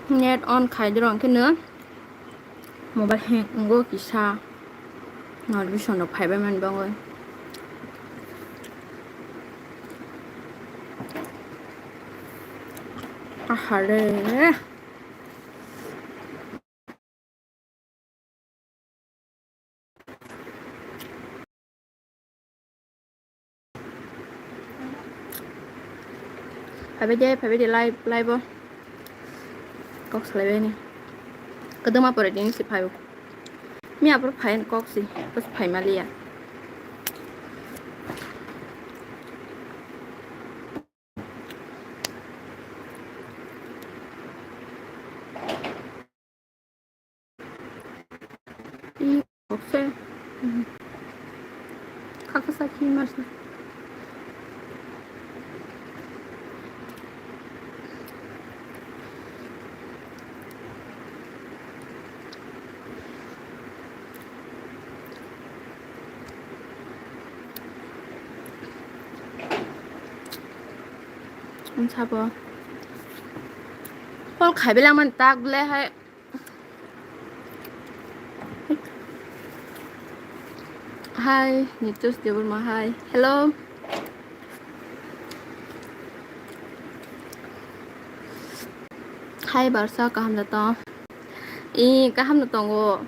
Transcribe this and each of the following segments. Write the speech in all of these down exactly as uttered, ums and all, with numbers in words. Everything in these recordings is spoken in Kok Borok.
Net on khai doro hwnkhe no mobile hang wngo kisa, notification rok phaibai mani bagwi. Ahare. Phaibai de, phaibai de, live, live o. Kok salaibai ni. Kadoma pore din si phaibo. Mi apor phai kok si, bas phai maliya. Kakasa khi marsa. Sabo. Call khai belai man tak belai hai. Hi, Nitish Debbarma, hi. Hello. Hi, Barsa, kaham da tong? I, kaham da tongo.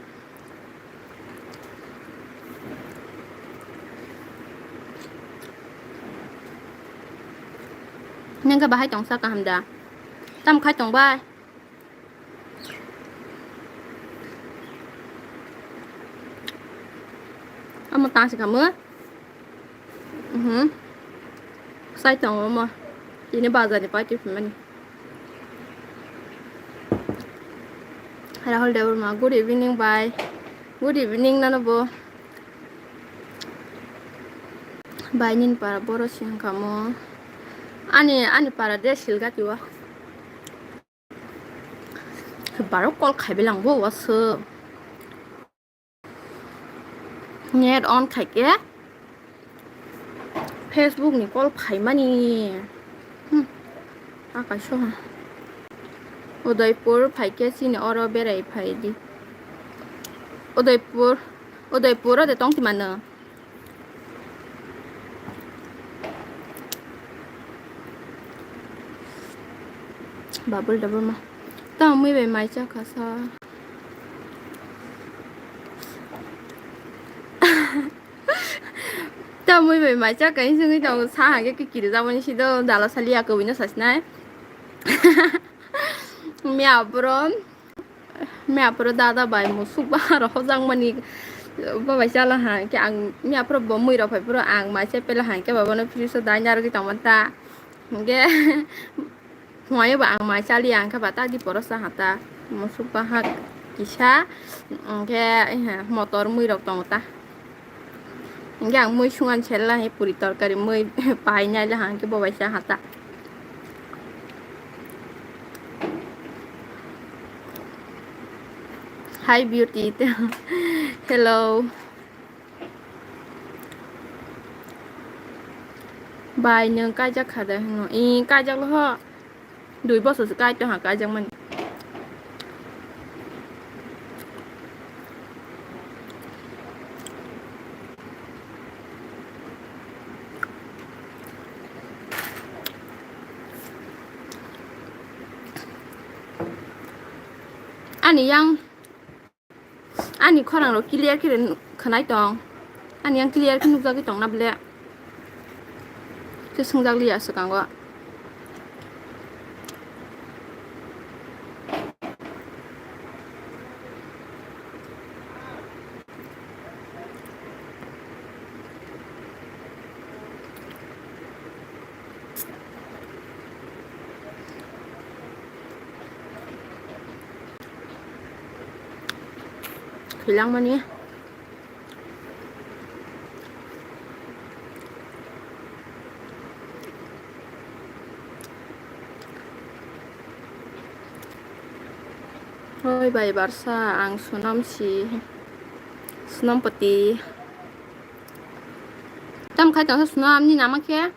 Nengka bahai tongsa kaham da? Tam khai tong bai? Amo tang se kamo. Mhm. Sai tong amo. Ini bazar ni pai tip mani. Rahul Debbarma, good evening, bye. Good evening, nano bo. Bai nini para boro si hangkamo. Ani, ani para de silga tiwa. Baro call khai belang bo waso. Net on khai ke Facebook ni call phaimani. Hmm. Akaisho ha. Udaipur phai ke chini oro berai phai di. Udaipur, Udaipur o de tong ti mano. Babul double ma. Tamo mui bai mai cha kha sa. Tamo mui bai mai cha kai sungui tamo sa ha ke kiri jabo ni sido dala sali ya ko bino sasnai. Mia bro. Mia pura dada bai musuk ba aro hojak mani babai chala ha ke ang mia pura bo mui rok phai pura ang mai se pela ha ke baba no fridge o dai nar ki tong ta hingke huayo ba ang mai chali ang khe ba ta di poro sa ha ta musuk ba ha kisa hingke motor mui rok tong ta. Hingke ang mui sungan sella he puri torkari mui pai nai le hangke bo bai sa hata. Hi beauty. Hello. Bai nwng kaijak kha de hwno? Ih, kaijak lo ho. Dui bosor se kai tong ha kaijak mani. Ani yang Ani khorang rok clear khe khwnai tong. Ani yang clear khe nukjagwi tong na ble. Khe swngjak liya swkango. Khilangmani. Oi bai barsa, ang Sonam si, Sonam Pati. Tam khai tongsa Sonam ni nama khe?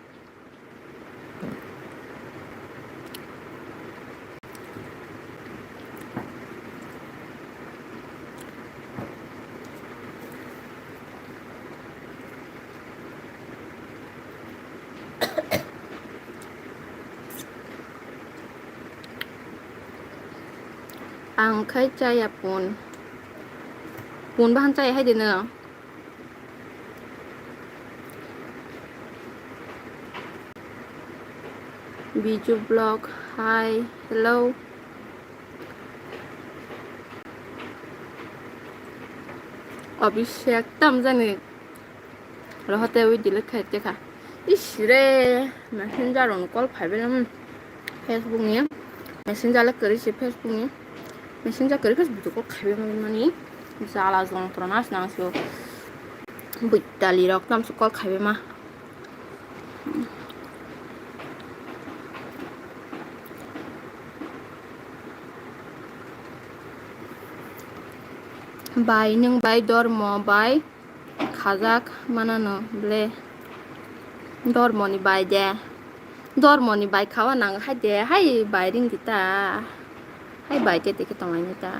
Ang khai chaya pun. Pun bahan chaya hai de no. Biju vlog, hi, hello. Abhishek, tam jani. Rohote wi delete khai te kha. Ish re, messenger on call phai bela, hmm. Facebook ni. Messenger le kari se Facebook ni. Messenger kari Facebook call khai bela mani. Jala jong trona snang so. Buitali rok tam so call khai bela ma. Bai, nwng bai, dormo bai, khajak manano ble. Dormoni bai de. Dormoni bai khawa nang hai de, hai bai ring di ta. Hai bai te te khe tongnai ni ta.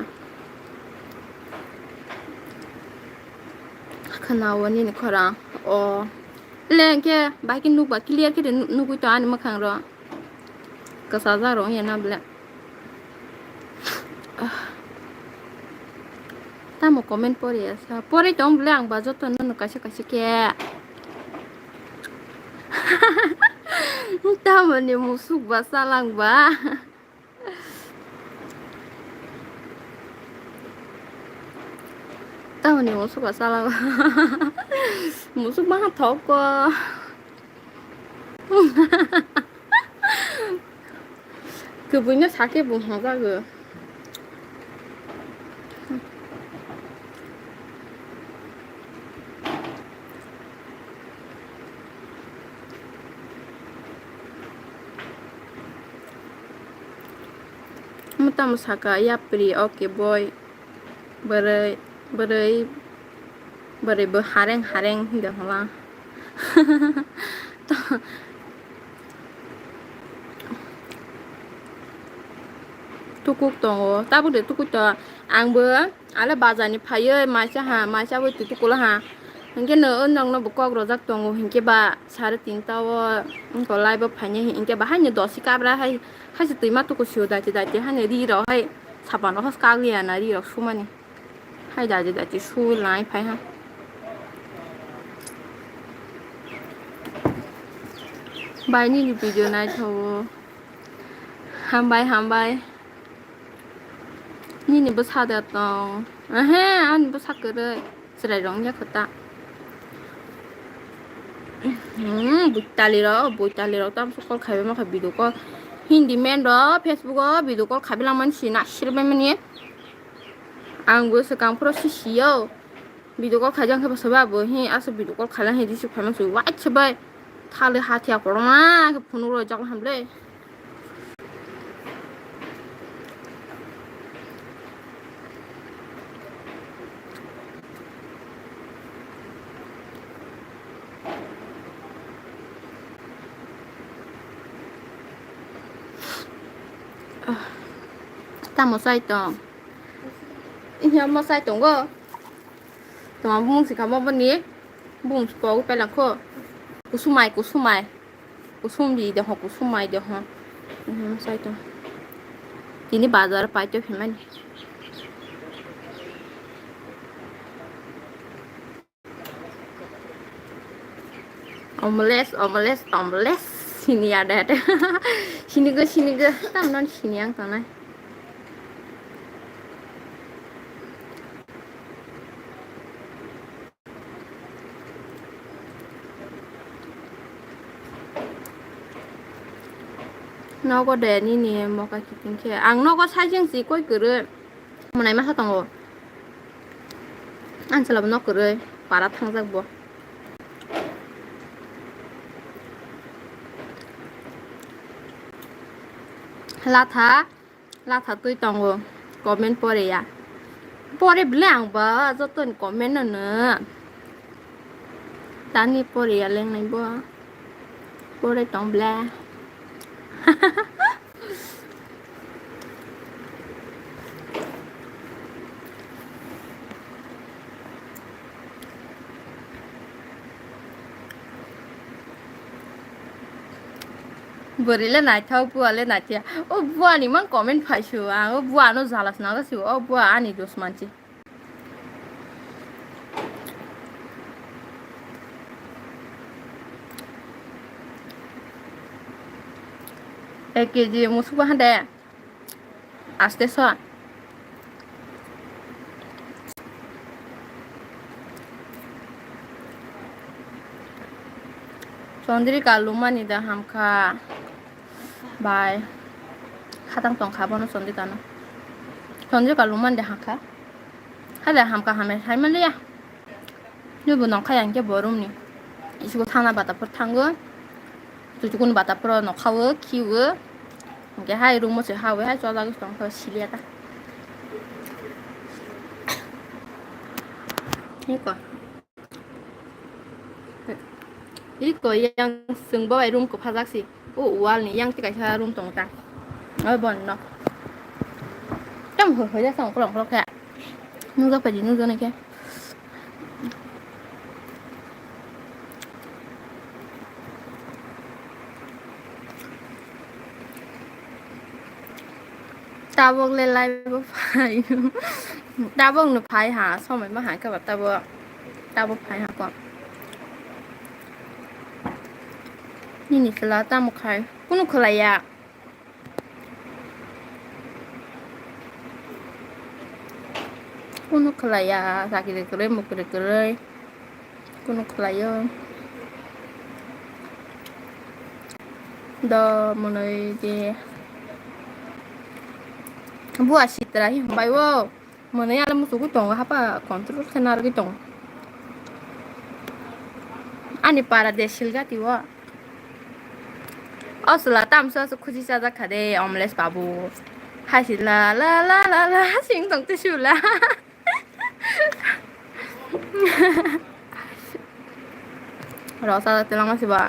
Khana o nini khorang. O. Le hwnkhe bahai khe nukba clear khe de nu-, nugui to ani mwkhang ro. Kwchajak rok wngya na ble. Tamo comment pori ya sa. Pori tong ble ang ba joto no no kaisa kaisa khe. Tamo ni musuk ba salang ba. Tamoni musuk ba salang. Musuk ba thok ko. Kwbwino sakhe bo hwnjago. Mwtamo saka yapri, okay boy. Bwrwi, bwrwi, bwrwi bo hareng hareng hinwi hwnla. Tukuk tongo, tabuk de tukuk to. Ang bo ale bazar ni phaiwi maisa ha, maisa bo tukula ha. Hinkhe no, o nokno bo kok rojak tongo, hinkhe ba sare tinta o, wngkha live o phainai, hinkhe ba haino dosi kabra hai, haise twima tuku sio daiti daiti, haino ri rok hai sapan rok has kagwi ya na ri rok sumani. Hai daiti daiti su lai phai ha. Bai nini video naithogo. Hambai, hambai. Nini bwsa da tong. Ehe, ani bwsa kwrwi. Chwrai rok wngya kho ta. Hmm, buitali rok, buitali rok tam call khaibai ma kha video call. Hindi men rok Facebook o video call khaibai langmani si na sirbai mani. Ang bo swkang phuru si sio. Video call khaijak khe bwsai ba bo hi aswk video call khaila hi receive khaima se wait se bai. Thali hathiya kotorma khe phunuk rok jak ham le. Tamo chai tong? Iya mo chai tongo. Toma bumung si kamo boni. Bumung si kogu pelangkho. Kusumai, kusumai. Kusum di de ho, kusumai de ho. Iya mo chai tong. Tini bazar pai to phimani. Omelette, omelette, omelette. Sini ada, ada. Sini go, sini go. Tam non sini ang tanai. Nogo de nini moka kiting khe. Ang nogo sajeng si koi kwrwi. Mwnai masa tongo. Ang chwla bo nok kwrwi para thangjak bo. Latha, latha twi tongo. Comment pore ya. Pore ble ang ba joto ni comment no no. Tani pore ya lengnai bo. Pore tong ble. Bwrwi le naithok, bua le naithok. O bua ni mang comment phai su, ang o bua no jala swnam si, o bua ani dos manchi. Ek K G musuk ba hande. Aste so. Chandrika lumani da hamkha. Bai. Khatang tongkha bono Chandrika no. Chandrika lumani da hamkha. Hada hamkha hamya saimaliya. Nini bo nongkha ya hwnkhe bo room ni. Isiko thana bata phor thango. Chuchukuni bata phoro nokha o, khi o. Hwnkhe hai room o se ha o, hai chwla gwi tongkha o, siliya ta. Iko. Iko yang chwng bo bai room kwphajak si. O wall ni yang twi kaisa room tongo ta. Abo ni nok. Tamo hoi hoi jak tong kolong kolong khe. Nukjak pai di, nukjak nai khe. Tabok le live o phai. Tabok no phai ha, somoi ma hai khe ba tabok. Tabok phai ha ko. Nini chwla tamo khai? Kunu khwlai ya. Kunu khwlai ya, chakri kwrwi, mukri kwrwi. Kunu khwlai o. Do mwnwi di. Bua sitra hi hambai o. Mwnwi ale muchugwi tongo, hapa control khe narwgwi tongo. Ani para de silgati o. O chwla tamsa se khuji chajak kha de, Omlesh babu. Hai si la la la la la sing tong te sula. Rw chajak te langma si ba.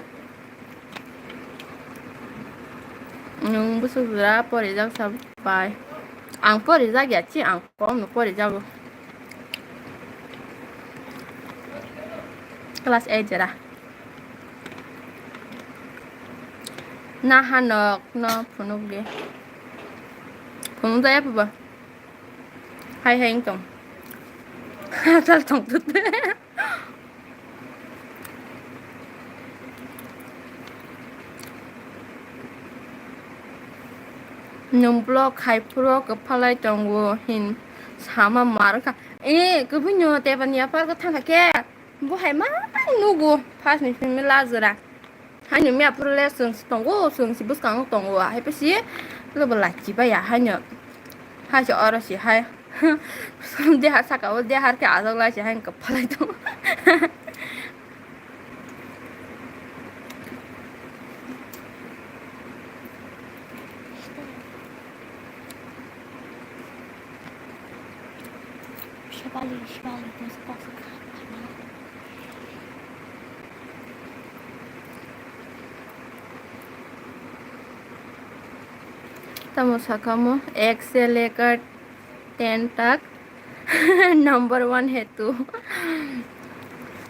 Nwng bwswk jora porijak sa bai. Ang porijak ya chi, ang kom no porijago. Class eight jora. Naha nok no phunuk di. Phunuk jaya pha ba. Hai hai wng tong. Tal tong tut. Nwng vlog khai phuru kwphalai tongo hin sama mar kha. E, kwbwino tepani yaphar khe thangkha khe. Bo hai ma nugo first ni simi last jora. Haino miya phuru le chwng se tongo, chwng se bwskango tongo, hai pesi lobo lachi baya haino. Hai se oro se hai. Deha saka o deha khe ajak lai se hai kwphalai tongo. Shibali, Shibali, there's a box of Tamo sakamo, ek se lekar ten tak, number one hai tu.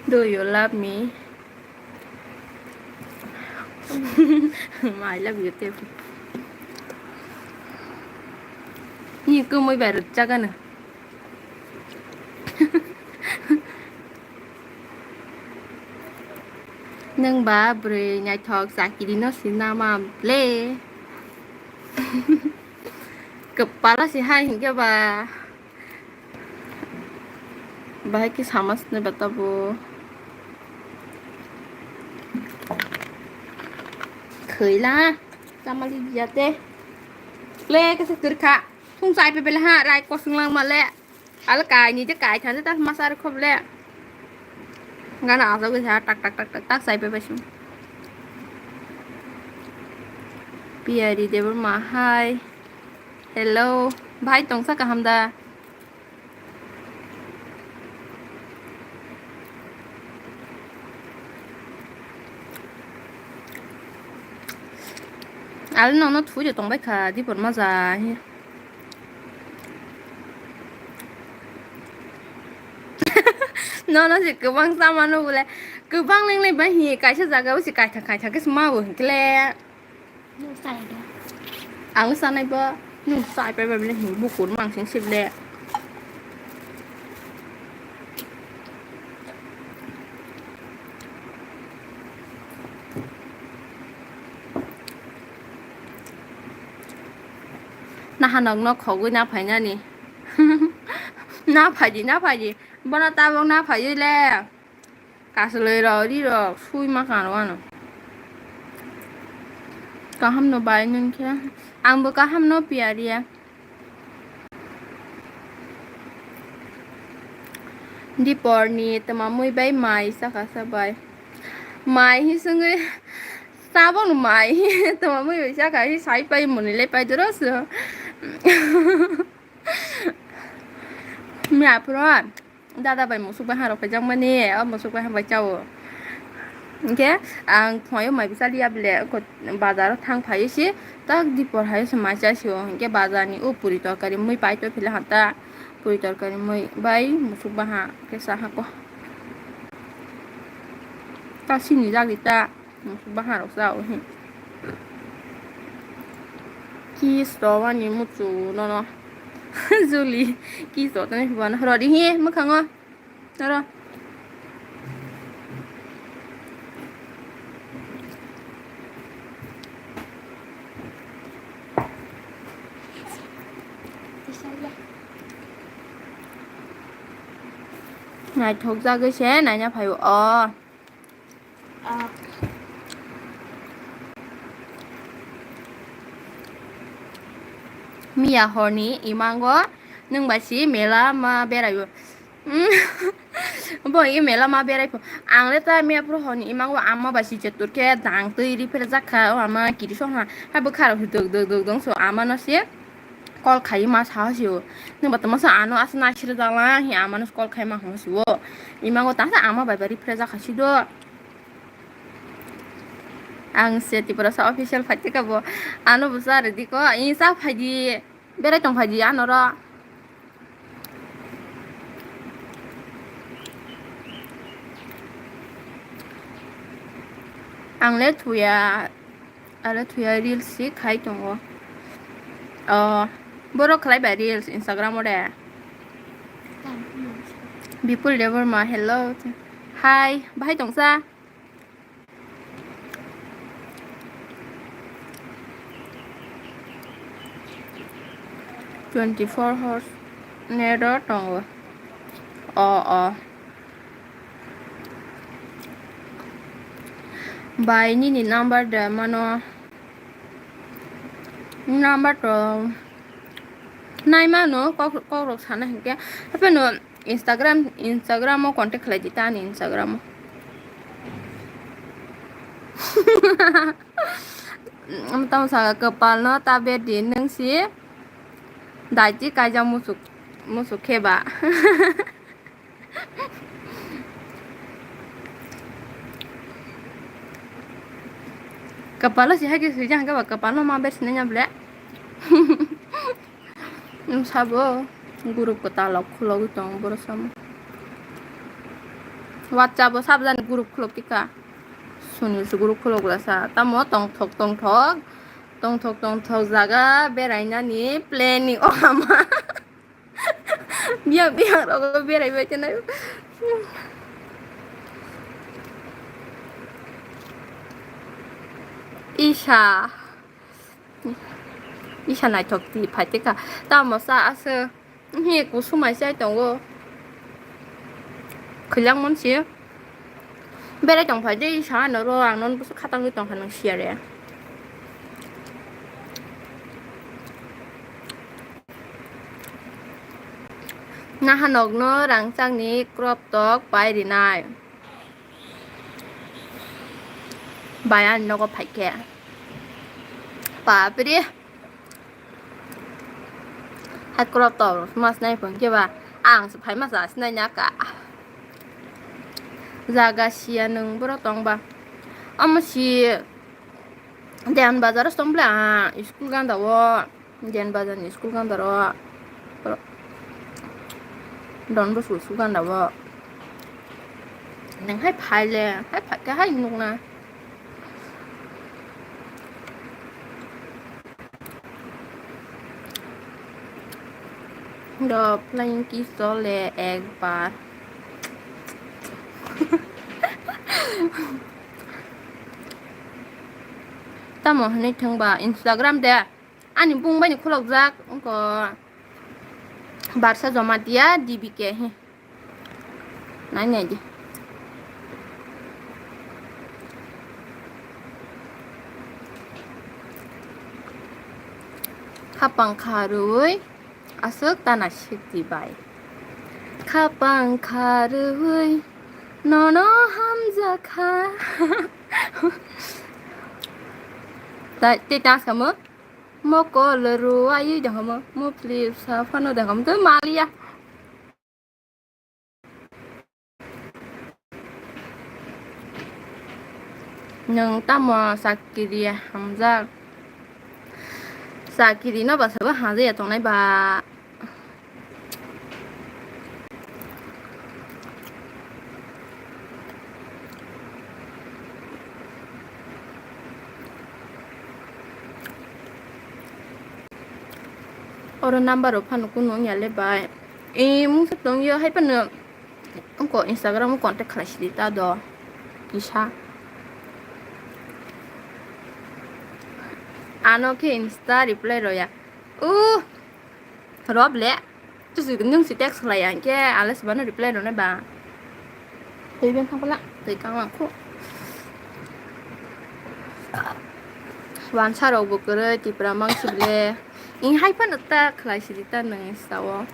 Do you love me? I love you too. Ni kwmwi bai rwchagano. Nwng ba bwrwi naithok chakiri no sinama ble. Kwpala si hai hinkhe ba. Bahai khe sama sini ba tabo. Khwila. Chamali jate. Ble khe se kwrwkha. Thung chai pe bele ha, rai kosong lang male. Al kai ni je kai thang ta masa ar khob le. Gana ajo ge ha tak tak tak tak tak sai pe pe sum. Piyari Debbarma hai. Hello. Bhai tongsa kaham da? Al nono thuje tongbai kha, dipor maja. Nono se kwbang chamano bole, kwbang lenglai bai hi, kaisa jaga o se kaithang kaithang khe se ma bo hinkhe le. Ang sanai ba, nung sai pai ba bile, bukur mang sing sip le. Nahanok no khogwi na phainani. Na phaidi, na phaidi. Bono tabuk na phaidi le. Kasulwi rok, ri rok, sui ma kang rok ano. Kaham no bai nung khe. Ang bo kaham no piya riya. Dipor ni twmamwi bai mai saka sa bai. Mai hi sungwi sabo no mai. Twmamwi bai saka hi sai pai muni le pai doro so. Mi apro. Dada bai musuk bai harok phaijakmani, o musuk bai hambai chao. Hingke ang phoyo mai bisa liya bile, ko bazar o thang phai si, tak dipor hai se mai chai sio. Hingke bazar ni o puri torkari mui pai to phila hanta, puri torkari mui bai musuk baha ke saha ko. Ta sini jagita. Bahan rok sa o hin. Kiss to wani muchu nono. Juli, kiss to tani hubana. Rodi hi, mukhango. Noro. Naithok jagwi se naina phaio. Oh. Miya horni imango nwng bai si mela ma beraio. Bo i mela ma berai pho. Ang le ta miya phuru horni imango ama bai si jetur khe dang twi ri phre jak kha, o ama kiri song ha. Ha bwkha rok dok dok dok dong so ama no se. Call khai ma sa si o. Nung ba tama sa ano asa na sir dala hi ama no call khai ma ho si o. Ima go ta sa ama bai bari phre ja kha si do. Ang se Tiprasa official phai te ka bo. Ano bo sa re di ko. I sa phai di. Berai tong phai di ano ro. Ang le thuya. Aro thuya reels si khai tongo. Oh, borok khlai bai reels Instagram o de. Bipul Debbarma, hello. Hi, bahai tongsa? Twenty four hours net o tongo. Oh, oh. Bai nini number de mano. Number to nai mano kok, kok rok sana hinkhe. Hape no Instagram, Instagram o contact khlai di ta ani Instagram o. Tamo saka kwpal no ta bedi nung si daiti kaijak musuk, musuk khe ba. Kapalo si hagi suijak hwnkhe ba kapalo ma ber sinai nya ble. Sabo group kwtal rok khulogwi tongo borok samo. WhatsApp o sabjani group khulok tika. Sunil se group khulok glasa. Tamo tongthok tongthok, tongthok tongthok jaga berainani planning o ama. Biyang biyang rogo berai bai tene. Isa. Isa naithok ti phaite ka. Tamo sa ase. Hi kusumai sai tongo. Khwlangmon si. Berai tong phai de, sa ano ro, ang non busu khatang tong kha nang siya re. Nahanok no rangchak ni crop top pai rinai. Bai ani nogo phai khe. Bapre. Hai crop top rok sma sinai phone khe ba ang se phai ma sa sinai nya ka. Jaga siya nung boro tong ba. Omo si Dehan Bazar o tong bwle ang school ganda o. Dehan Bazar ni school ganda ro. Don Bosco school ganda o. Nang hai phai le, hai phai khe hai nuk na. Ro flying kiss chole ekbar. Tamo hwnwi thangba Instagram de ani bung bai ni khulokjak wngkha Barsa Jamatia D B K he. Nai nai di. Khapang kha rwui aswk tana sikti bai. Khapang kha rwui nono hamjakha. Tai, tei dance kamo. Mokol rwui dangkamo. Mo flip sa phano dangkamo. Tei maliya. Nwng tamo chakiri hamjak? Chakiri no ba sabo hamjaya tongnai ba? Oro number rok phano kunu wngya le bai. E mungsa tongyo hai phano wngkha Instagram o contact khlai sidi ta do kisa. Ano khe Insta reply roya. Uh, rob le. Tusi nwng si text khlai ya, hwnkhe ale se bano reply rwnai ba. Tei beng thang pala, tei kang lang khu. Wansa rok bo kwrwi, Tipra mang si ble. Ing hai phano ta khlai sidi ta nwng sao.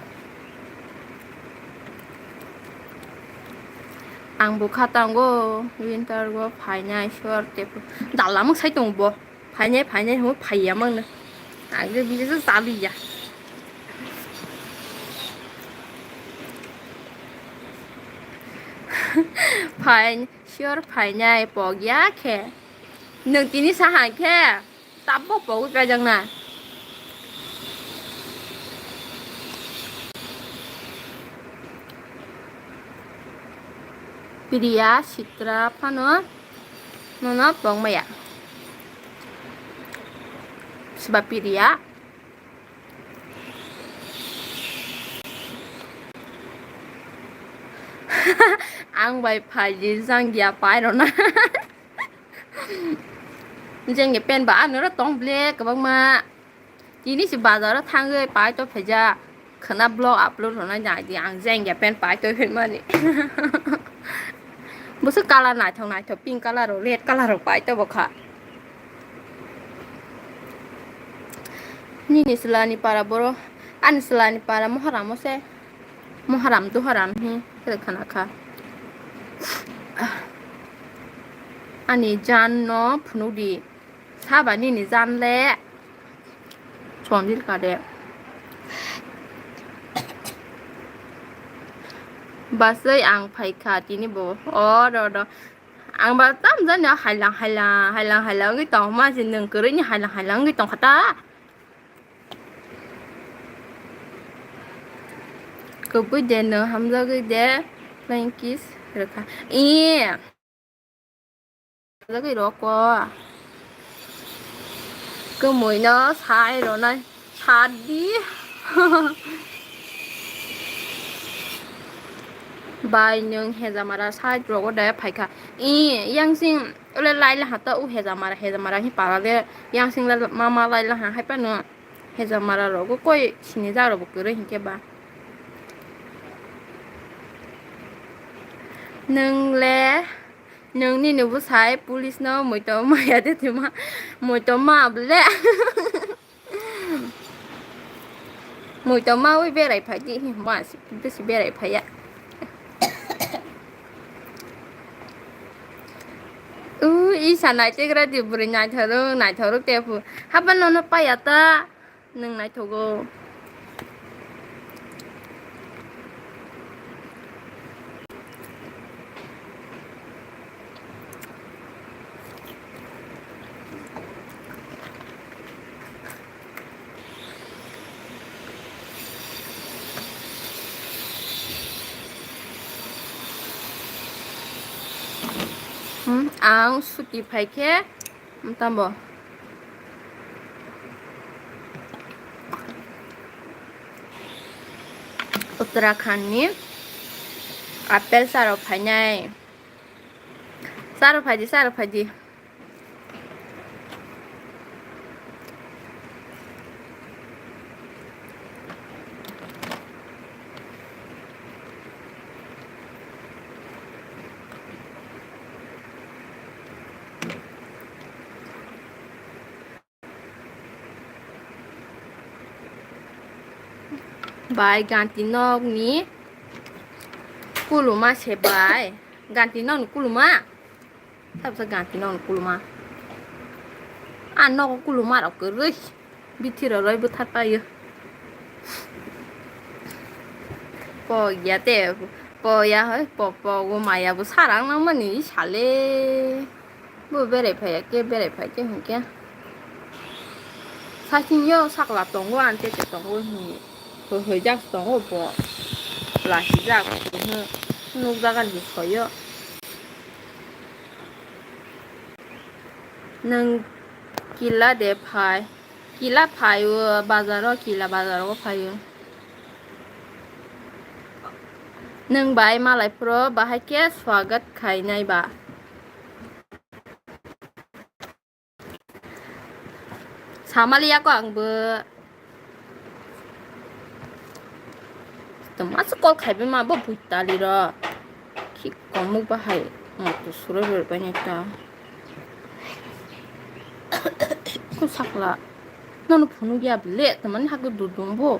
Ang bo kha tango, winter go phainai, short tei dal lamang sai tongo bo. Phainai, phainai, hwnwi phaiya mangno. Ang je bini se chaliya. Phai, sure phainai, pogya khe. Nwng tini saha khe, tabok pogwi kaijakna. Priya, Sitra phano. Nono pokmaya. Seba piriya. Ang bai phaidi jangya pairona. Jengya pen ba anoro tong ble kwbangma. Tini si bazaro thangwi paito phaija khwna vlog upload rwnai nai di ang jengya pen paito phaimani. Bwswk colour naithok naithok pink colour rok red colour rok paito bokha. Nini chwlani para boro ani chwlani para moharamo se moharam duharam hi khwna kha ani jan no phunukdi. Saba nini jan le. Chondil kade. Basai ang phaikha tini bo. O do do. Ang ba tam jani hailang hailang hailang hailang wngwi tong ma si nwng kwrwini hailang hailang wngwi tong kha ta. Kubui de nwng hamjagwi de flying kiss rwkha. Ih. Jagwi roko. Kwmwi no sai ronai. Sadi. Bai nwng hejamara side rogo de phaikha. I yang sing ole lai laha to u hejamara hejamara hi para de yang sing le mama lai laha hai pano hejamara rogo koi sini ja rogo kwrwi hinkhe ba. Nwng le Nwng nini bwsai police no muitom maya de twima? Muitom ma bwle. Muitom mawi berai phai di, ma si bisi berai phai ya. U isa naitegra di bwrwi naithorok naithorok te phu. Haba nono paya ta. Nwng naithogo. Hmm, ang suti phaikhe. Tamo? Uttarakhand ni apple charo phainai. Charo phaidi, charo phaidi. Bai ganti nok ni kuluma se bai. Ganti nok ni kuluma. Sabsa ganti nok ni kuluma. A nogo kuluma rok kwrwi. Bithi rok roi bwthar paio. Po ya te, po ya hoi, po, po go maya bo sarang nang mani sale. Bo berai phaiya khe, berai phai khe hwnkhe. Saiching yo sakla tongo, ang tete tongo hwnwi. Hoi, hoi jak tongo bo. Lasi jak hwnwi nukjak ani soyo. Nwng kila de phai? Kila phai o bazaro, kila bazaro phai o. Nwng bai malai phuru bahai khe swagat khainai ba? Samaliya ko ang bo. Tama se call khaibai ma bo bui tali ro. Khi komuk bahai. Mo to suro ro bai nai ta. Ko sakla. Nono phunuk ya bile tamani hakhe dudung bo.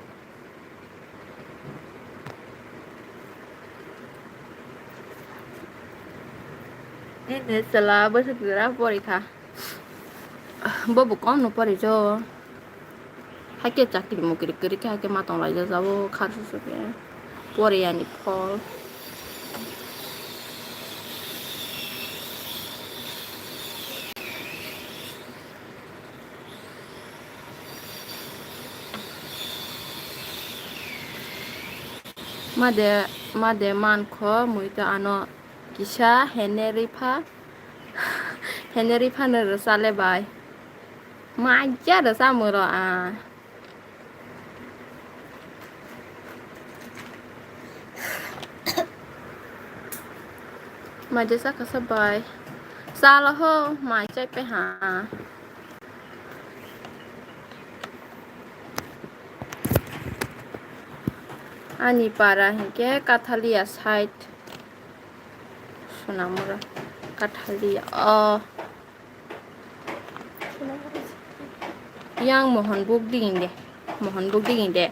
Nini chwla bwswk jora porikha. Bo bo kom no pori jo. Hakhe chakri mukri kwrwi khe hakhe ma tong lai jabo kharsu sukhe. Pori yani phol. Made, made mankho muitu ano kisa hene ripha, hene ripha no rwchale bai. Maija rwcha muro a. Maija sakha sa bai. Salo ho, mai chai pe ha. Ani para hinkhe Kathalia side. Sonamura Kathalia. Oh. Yang Mohon buk dingin de. Mohon buk dingin de.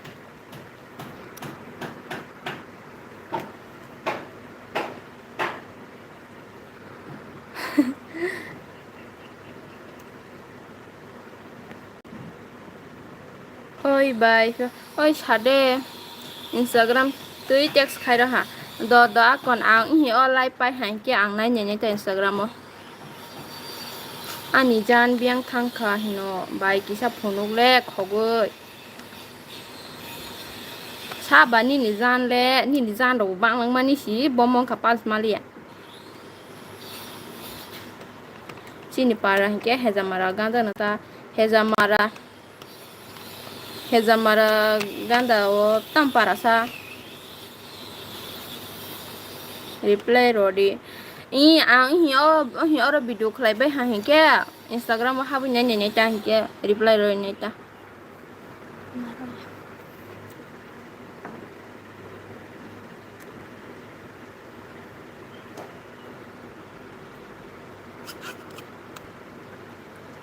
Oi bai, oi sade Instagram twi text khairo ha. Do do akon ang ihi o live pai hai khe ang nai nai ta Instagram o. Ani jan biyang thang kha hino bai kisa phunuk le khogoi. Saba nini jan le, nini jan rok bang lang mani si bomong kha pals maliya. Chini para hinkhe Hejamara ganda no ta, Hejamara, Hejamara ganda o tam para sa. Reply rodi. I ang hi o, hi oro video khlai bai ha hinkhe Instagram o habwi nai nai ta hinkhe reply roi nai ta.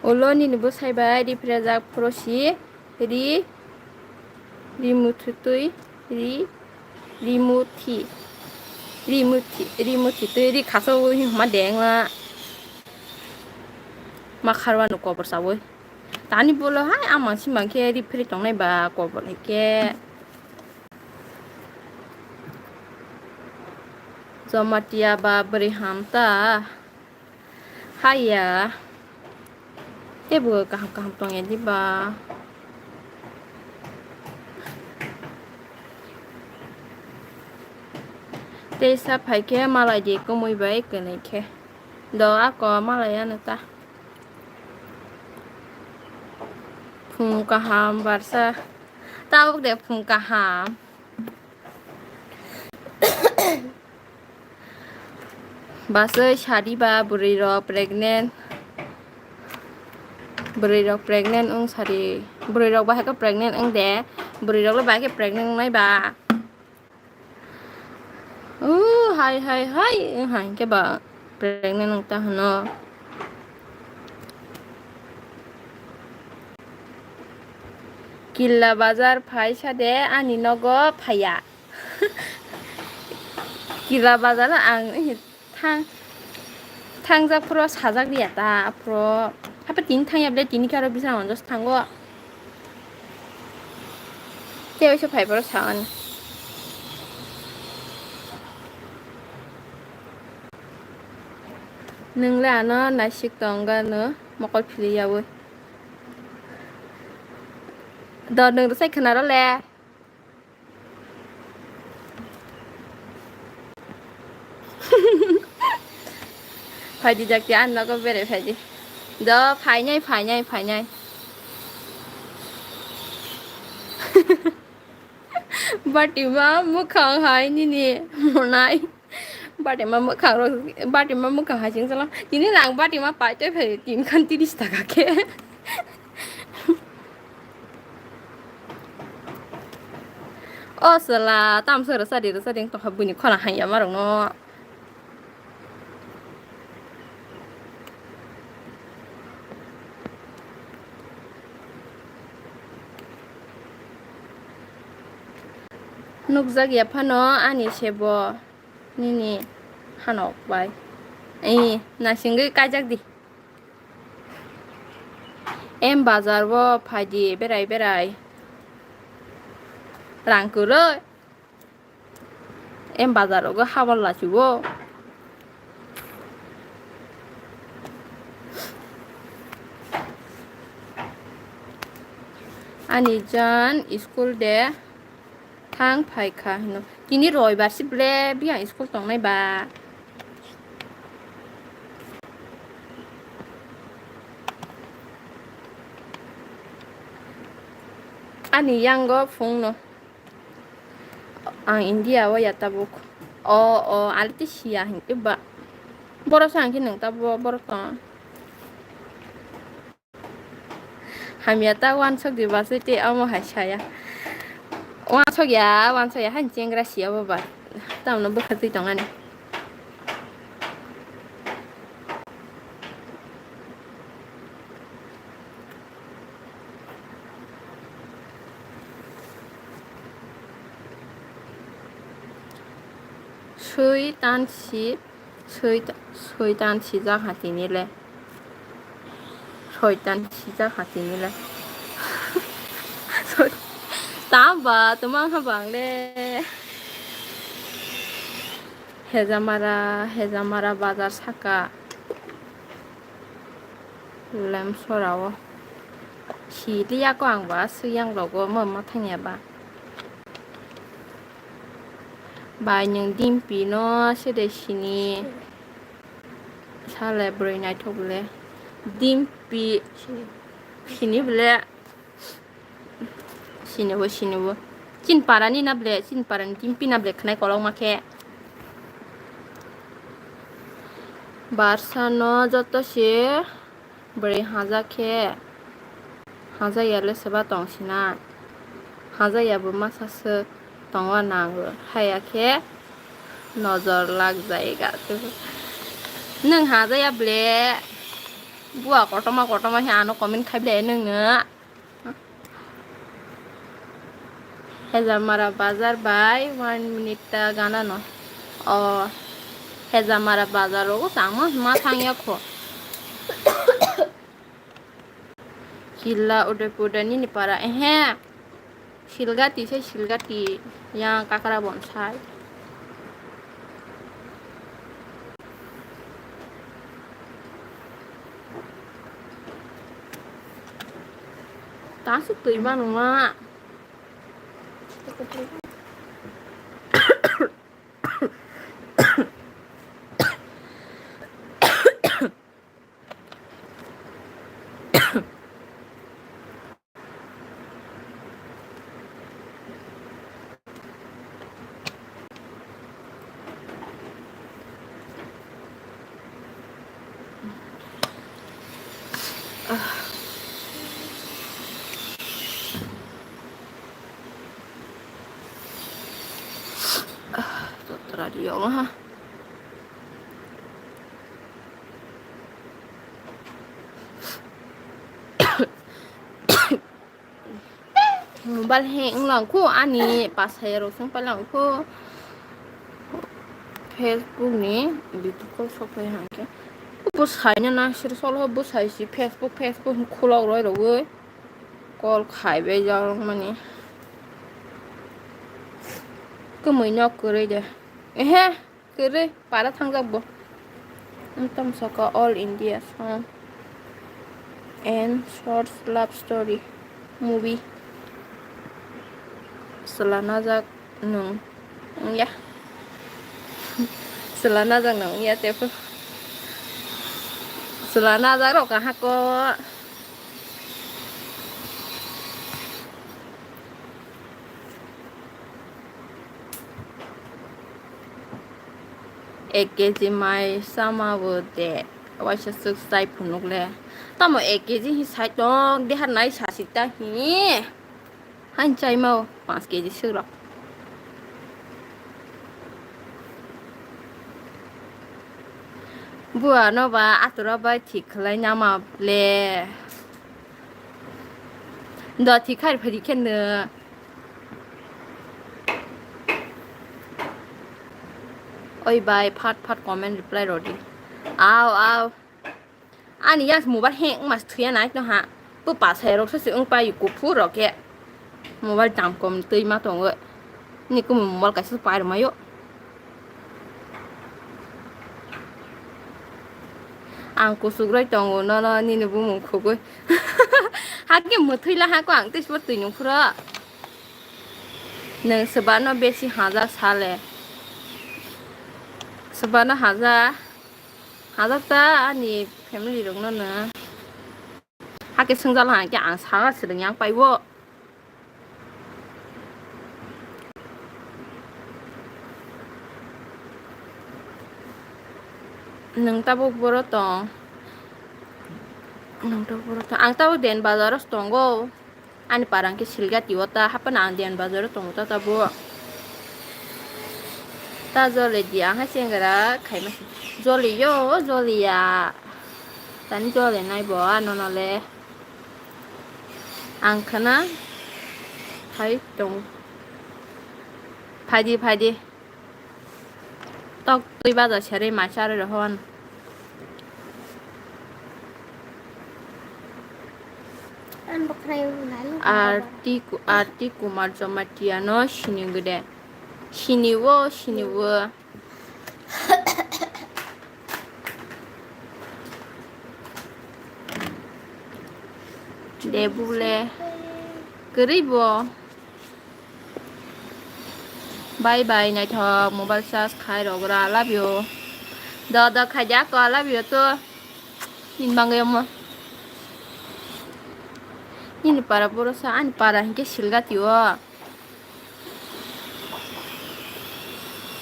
Ulo nini bwsai bai riprejak phorosi ri, ri muthutwi ri, ri muthi, ri muthi, ri muthi twi ri khaso wi hima dengla ma kharwano kobor sawi. Tani bolo hai amang simang khe ripri tongnai ba kobor hai khe. Jomatia ba bwrwi ham ta. Haiya. Tebo kaham kaham tongya diba. Tei sa phai khe malai di kwmwi bai kwnwi khe. Do ako malai ano ta. Phung kaham barsa. Tabuk de phung kaham. Basui sadi ba bwrwi rok pregnant, bwrwi rok pregnant wng sadi, bwrwi rok bahai khe pregnant wng de, bwrwi rok le bahai khe pregnant wngnai ba. Uh, hai, hai, hai, wng hai khe ba pregnant wng ta hwno. Killa bazar phai sa de, ani nogo phaiya. Killa bazar ang thang, thangjak phuru sajak liya ta, phuru. Hapa tini thangya ble, tini khe aro bisrang onjos thango. Tei oiso phai phuru sa ani. Nwng le ano naisik tong gano mokol phili yaui. Do nwng rwchai khwna rw le. Phaidi jakti ani nogo bere phaidi. Do phainai, phainai, phainai. Batima mwkhang hai nini monai. Batima mwkhang rok, batima mwkhang hai sing sala. Tini lang batima paitoi phai tin khan tiris taka khe. O sala, tam se rwchadi rwchadi wng tongkha buini khona hanya marokno. Nukjak ya phano ani sebo nini hanok bai. Ee, naisingwi kaijak di. Em bazar o phaidi berai berai. Rang kwrwi. Em bazar rogo habor lachiwo. Ani jan school de thang phai kha hino. Tini roibar si ble biyang school tongnai ba. Ani yango phungno. Ang India o ya tabuk. O, o, ali te siya hinkhe ba. Borok sa hinkhe nwng tabuk borok tong. Hamya ta wansok di basai te omo hai saya. Wansok ya, wansok ya, hain chengra siya bo ba. Tamno bwkha twi tong ani. Sui tan si, sui ta-, sui tan sijak ha tini le. Soi tan sijak ha tini le. Soi-, tamo ba, tumang ha bang le. Hejamara, Hejamara bazar saka. Lemsora o. Siliya ko ang ba, siyang rogo mo, mo thangya ba. Bai nwng Dimpi no sede sini. Sale bwrwi naithok le. Dimpi sini bole. Sinibo, sinibo. Chin parani na ble, chin parani Dimpi na ble khnai kolokma khe. Barsa no joto se bwrwi haja khe, haja ya le seba tong sina. Haja ya bo masa se tongo nango. Haya khe nojor lak jai ga. Nwng haja ya ble. Bua kotorma kotorma khe ano comment khai ble nwng no. Hejamara bazar bai one minute ta gana no. O Hejamara bazar rogo tangma ma thangya kho. Killa Udaipur da nini para ehe. Silgati se Silgati yang kakra bonsai. Tasuk twi mano ma. Radi yong ha. Mobile hang wnglang kho ani pasai rok song palang kho. Facebook ni video call sok pai hang khe. Bo sai na na sir solo bo sai si Facebook, Facebook khulok roi roi. Call khai bai jak mani. Kwmwi nok kwrwi de. Ehe. Kwrwi para thangjak bo. Wng tong saka All India song and short love story movie. Chwla najak nwng wngya. Chwla najak nwng wngya tei phano. Chwla najak rok kaham kok. Ek kg mai sama bo de. Waisa swk chai phunuk le. Tamo ek kg hi sai tong, dehar nai sasik ta hi. Hain chai mao, panch kg swk rok. Bua no ba atura bai thik khlai nama le. Do thik khai phai di khen no. Oi bai, phat phat comment reply rodi. Aw, aw. Ani yang mobile hang mas thuya nai to ha. Pu pa sai rok se ung pai kuphur rok ke. Mobile dam kom twi ma tongo. Ni kum mobile kaisa pai rw mayo. Ang kusuk roi tongo nono nini bumung khugui. Hakhe mwthwi la hako ang tei sbo twi nung phuro. Nwng swbano besi hajak sale. Swbano hajak. Hajak ta ani family rokno no. Hakhe swngjak la hangkhe ang saka swrwng yang paibo. Nwng tabuk boro tong. Nwng tabuk boro tong. Ang tabuk den bazaro tongo. Ani parang khe silga tiyo ta, haphano ang den bazaro tongo ta tabuk. Ta jole di, ang hai sengra khaima se. Jole yo, jole ya. Tani jole nai bo, ano nole. Ang khana phai tong. Phaidi, phaidi. Tok twi baja sari ma sari rohon. Arti Ku-, Arti Kumar Jamatia no sini gede. Sini wo, sini wo. Debule. Kwrwi bo. Bye bye, naithok, mobile charge khai rogra, I love you. Do, do, khai di ako, I love you too. Nini bangwi omo. Nini para boro sa, ani para hinkhe silga tio.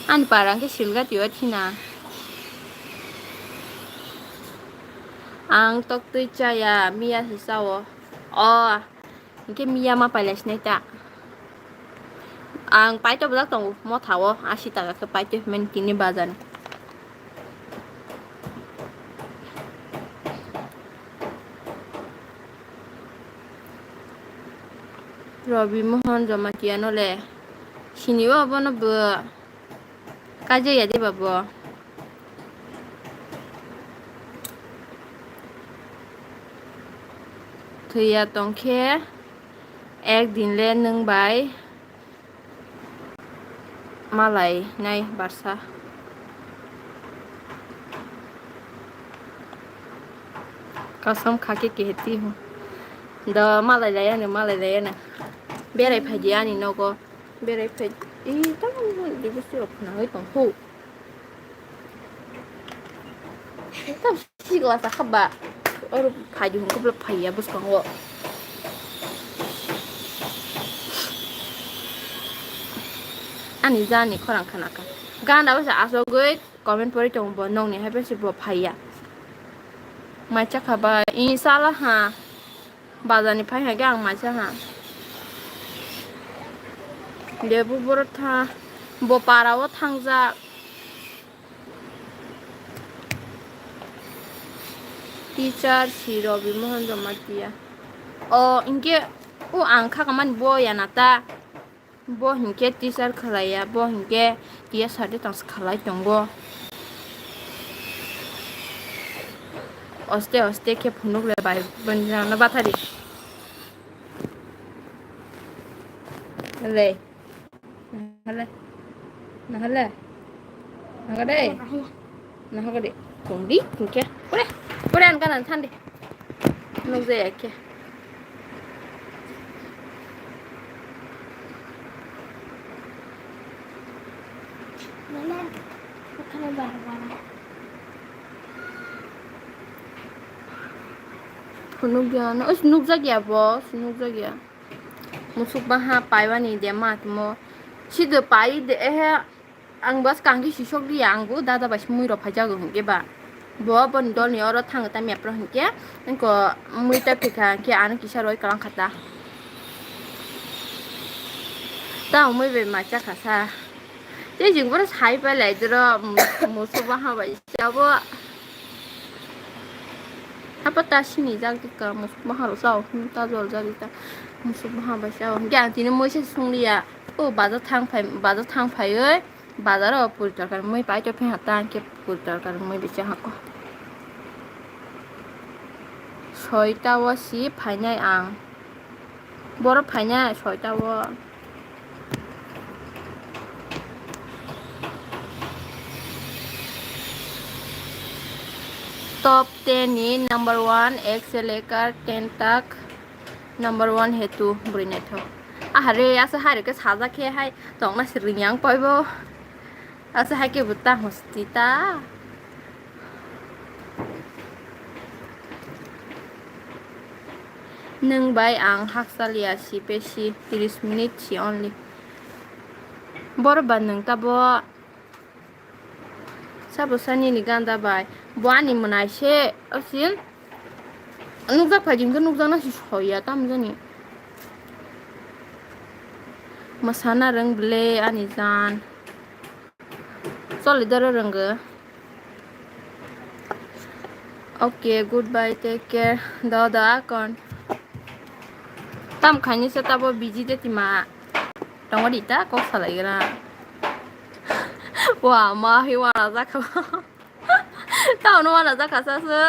Ani para hinkhe silga tio thina. Ang toktwi chaya, miya se chao. O. Hinkhe miya ma pailai sinai ta. Ang paito bwlak tongo, motha o, asi taka khe paito himani tini bazar ni. Robi Mohon Jamatia no le sini o, bono bo. Kaijakya de ba bo? Thwiya tongkhe ek din le nwng bai malai nai barsa. Kasam kha khe keheti hu. Do malai laya no, malai laya no. Berai phai di ani nogo. Berai phai, ee, tamo divorce rok phunagwi tong kho. Tam sikla sa kha ba. Oro phai di hwn khe bwlai phai ya bwskango. Ani jani khorang khana kha. Gana bwsa asogwi comment pori tongo bo, nokni hai bwsa bo phai ya. Mai cha kha ba, ee, sala ha. Bazar ni phai hai khe ang mai cha ha. Lebu borotha. Bo para o thangjak. Teacher si Robi Mohan Jamatia. O, hinkhe, o ang khakamani bo yana ta. Bo hinkhe teacher khalaiya, bo hinkhe T S R de tongsa khalai tongo. Oste oste khe phunuk le bai bwrwirano bathari. Le. Nahale. Nahale. Nahale. Nahale. Tongdi, tongke. Pore, pore, ang kanan thandi. Nukjaya khe. Phunukya no, os, nukjakya bo, nukjakya. Musuk baha paibani de matmo. Sido pai de, ehe. Ang bas kangki sisok liya, ang bo dada bai mui rok phaijago hinkhe ba. Bo boni dol ni oro thango ta map rok hinkhe, engko mui ta phikha hinkhe ano kisa roi kalang khata. Ta mui bai ma chakha sa. Tei jing boro sai pai lai doro, musuk baha bai chabo. Hapa ta sini jak dika, musuk baha rok sao, hmm, ta jol jak dika, musuk baha bai sao. Hinkhe ang tini mui se sung liya. O bazar thang phai, bazar thang phaioi. Bazar o puri torkar mui pai to phi hata ang khe puri torkar mui bicha hako. Soita o si phainai ang. Boro phainai soita o. Top ten ni number one X L A car ten tak. Number one hetu bwrwi naithok. Ahare, asa hai rwkhe sajak khe hai tongna se ringyang paibo. Asa hai khe bo ta hosti ta. Nwng bai ang hakchaliya si pesi tris minute si only. Boro ba nwng ta bo. Sabo sanini ganda bai. Bo ani mwnai se, osin. Nukjak phai jingkhe nukjakna se soya, tamo jani. Masana rwng ble ani jan. Choli doro rwngw. Okay, goodbye, take care. Do do akon. Tam khaini se tabo busy de tima. Tongo di ta kok salai gra. Wa ma hi wa na jakha. Ta ono wa na jakha sa se.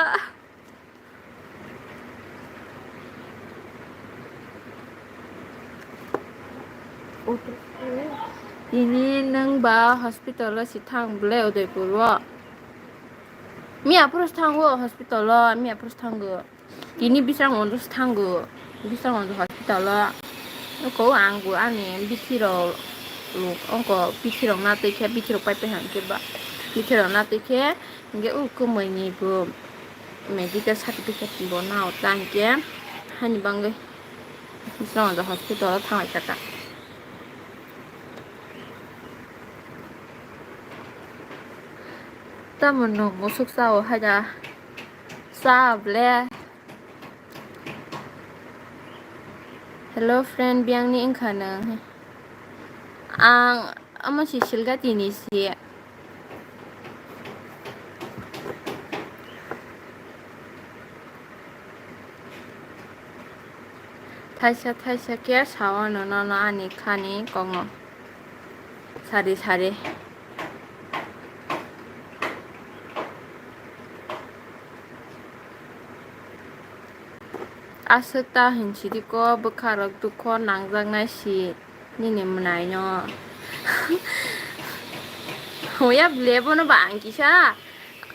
Tini nwng ba hospital o si thang ble Udaipur o. Miya purush thango hospital o, miya purush thango. Tini Bisramganj thango, Bisramganj hospital o. Oko ang bo ani bithi rok, oko bithi rok na twi khe, bithi rok pai pai hang khe ba, bithi rok na twi khe, hingke u kwmwi ni bo medical certificate bo nao ta hingke, hani bangwi Bisramganj hospital o thanglai kha ta. Tamo nwng musuk sao hai da, sa ble. Hello friend, biyang ni wngkha nwng? Ang omo si Silgati ni si. Thaisa thaisa khe sao nono ani khani kokno. Sari sari. Aswk ta hinsidi ko bwkha rok dukho nangjaknai si nini mwnai no. Hoya ble bono ba ang kisa.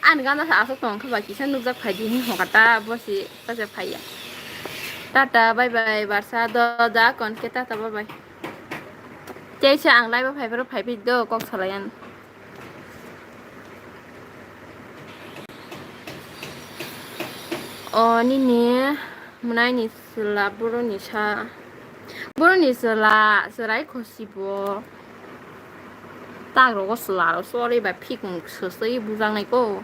Ani gana sa aswk tong kha ba kisa nukjak phai di hin hokata bo si ta se phai ya. Tata bye bye barsa do da kon ke tata bye bye. Tei se ang live o phai pharo phai phai do kok salai an. O nini mwnai ni chwla boroni sa, boroni chwla chwrai khosi bo tak rogo chwla rok chori bai phikung swswi bujak nai ko.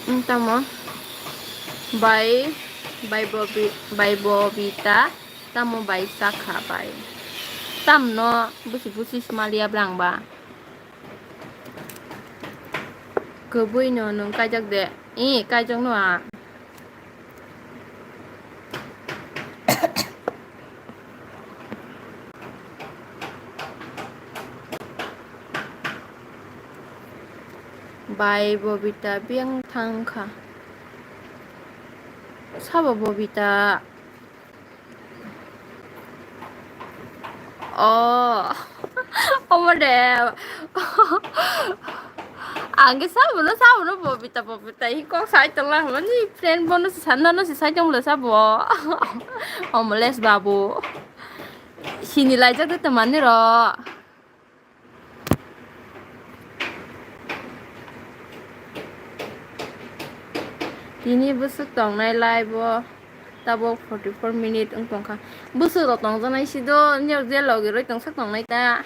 Wng tamo? Bai, bai Bobi-, bai Bobita, tamo bai sakha bai. Tamno busi busi smalia bwrang ba. Kwbwi no nwng kaijak de. I, kaijak no a. Bai Bobita biyang thang kha. Sabo Bobita. Oh, omo de. Ang khe sabono, sabono Bobita, Bobita hi kok sai tongla hwnmani friend bono se sanna no se sai tongla sabo. Omoles babu. Sini laijak de tamani ro. Tini bwswk tongnai live o tabuk forty four minute wng tongkha. Bwswk rok tongjaknai si do, nini rok je logi roi tongsak tongnai ta.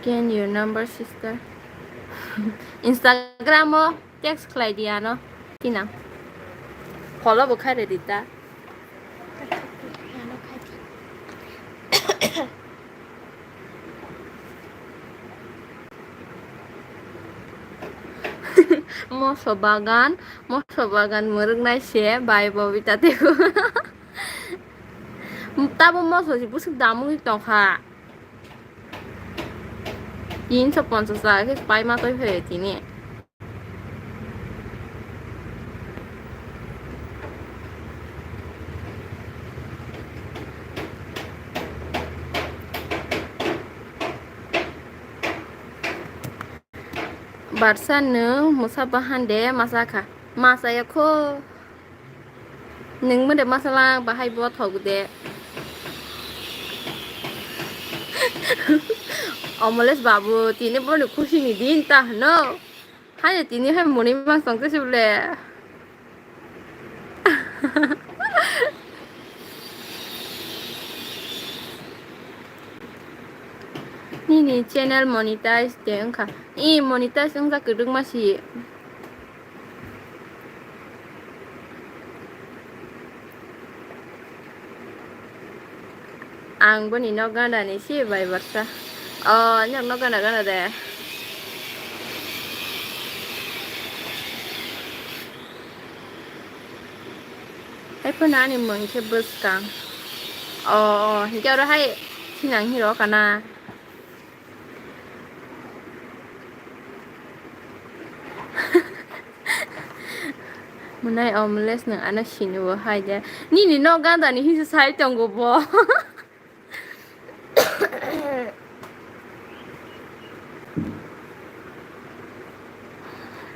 Can your number, sister? Instagram o text khlai di ano. Tina. Follow bo khai redi ta. Moso bagan, moso bagan mwrwknai se bai Bobita teibo. Tabo moso se bwswk damungwi tongkha. Tinso ponchas taka khe pai ma toi phaio tini. Barsa nwng mwsa bahan de masa kha? Masa ya kho. Nwng mode masala bahai bo thok de. Omoles babu, tini boni khusi ni din ta hwno. Hai tini hai muni mang song se sibole. Nini channel monetize de wngkha. I monetize wngjak kwdwkma si. Ang boni nok gana ni si bai barsa. O, nok, nok gana gana de. Hai phano ani mung khe bwskang. O, o, hinkhe oro hai sinang hiro kana. Mwnai Omoles nwng ano siniwo hai de. Nini nok ganda ni hinsa sai tongo bo.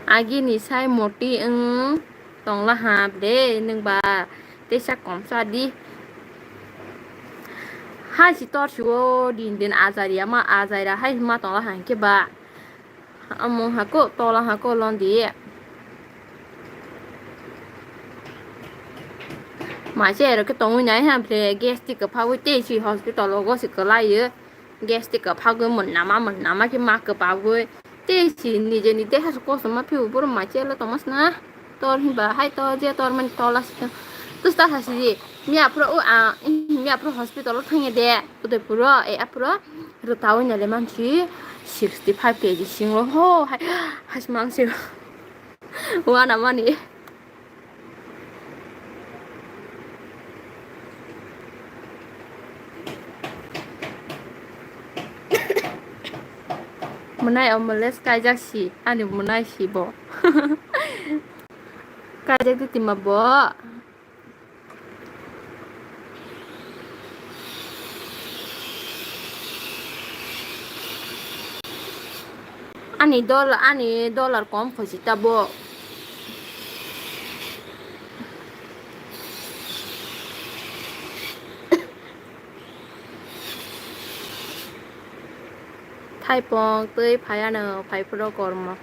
Agini sai moti wng tongla ha de nwng ba teisa komsa di. Hai si tor si o din din ajaria ma ajaira hai ma tongla ha hinkhe ba. Amung hako, tola hako londi. Mache ero ke tongwi nai ha ble gas tik phagwi tei si hospital o gosi kwlai. Gas tik phagwi mun nama mun nama ki ma kwpagwi. Tei si nije ni deha se kosom ma phiu boro mache lo tongmas na. Tor hinba hai tor je tor mani tola si tong. Tus ta hasi di. Mi aphro u a, mi aphro hospital o thangya de. Udaipur o, e aphro. Rwtawi nale mansi sixty five K G singo ho hai, hai mangsi wana mani. Mwnai Omoles kaijak si, ani mwnai si bo. Kaijak di tima bo. Ani dollar, ani dollar kom khaisi tabuk. Thaipong twi phaiano, phaiphuru kormo.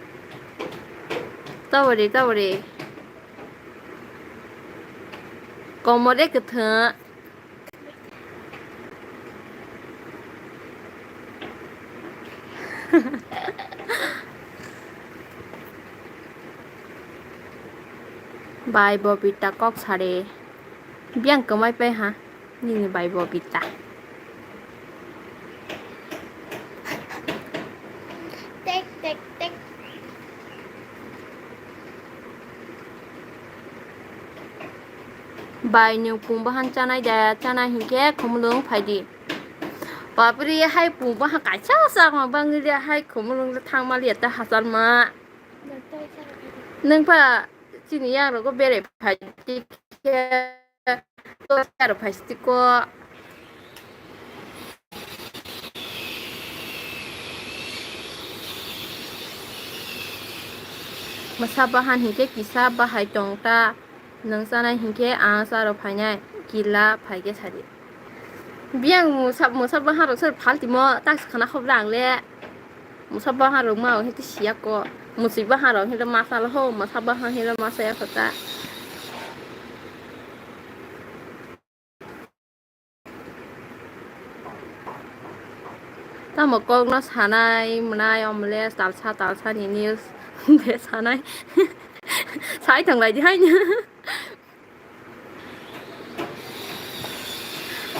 Tabori, tabori. Komode kwthang. Bai Bobita kok sari. Biyang kwmai pai ha. Nini bai Bobita. Tek, tek, tek. Bai nwng pung bahan chanai da, chanai hinkhe khumulwng phaidi. Bapri, hai pung bahan kaisa sakma bangli hai khumulwng thangmali ta hachalma. Nwng pha chini yagrogo berai phaidi khe. Aro phaistiko. Mwsa bahan hinkhe kisa bahai tong ta, nwng chanai hinkhe ang charo phainai, kila phaikhe sadi. Biyang mwsa, mwsa bahan rok sir phaltimo, tak swkana khobla ang le. Mwsa bahan rok ma hete siya ko. Mwsui bahan rok hete masa lo ho, mwsa bahan hete masa ya kota. Tamo kokno sanai mwnai omle talsa talsa ni news de sanai. Sai thang lai di hai.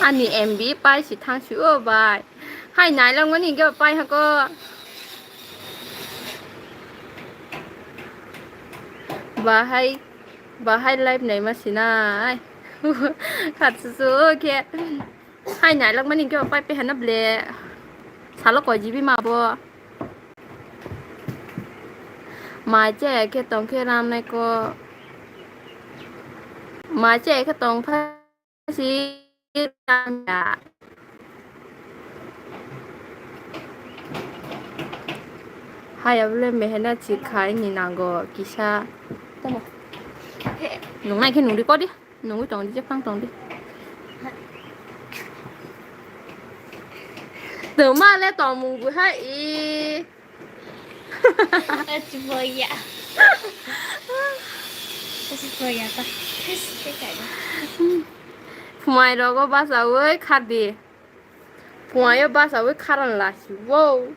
Ani M B pai si thang si o bai. Hai nailangmani hingke pai hako. Bahai, bahai live naima sinai. Khatsusu khe. Hai nailangmani hingke pai pe hana ble. Salo koi G B ma bo. Mai che khe tong khe ram nai ko. Mai che khe tong pha. Si tangya. Hai abole mehenat si khai ni nango kisa. Tamo. Nung nai khe nung di kodi. Nungwi tong di, jephang tong di. Tongma le tongmung bu hai i. Chuboya. Chuboya ta. Phumai rogo basawi khardi. Phumai yo basawi kharan lasi. Wow.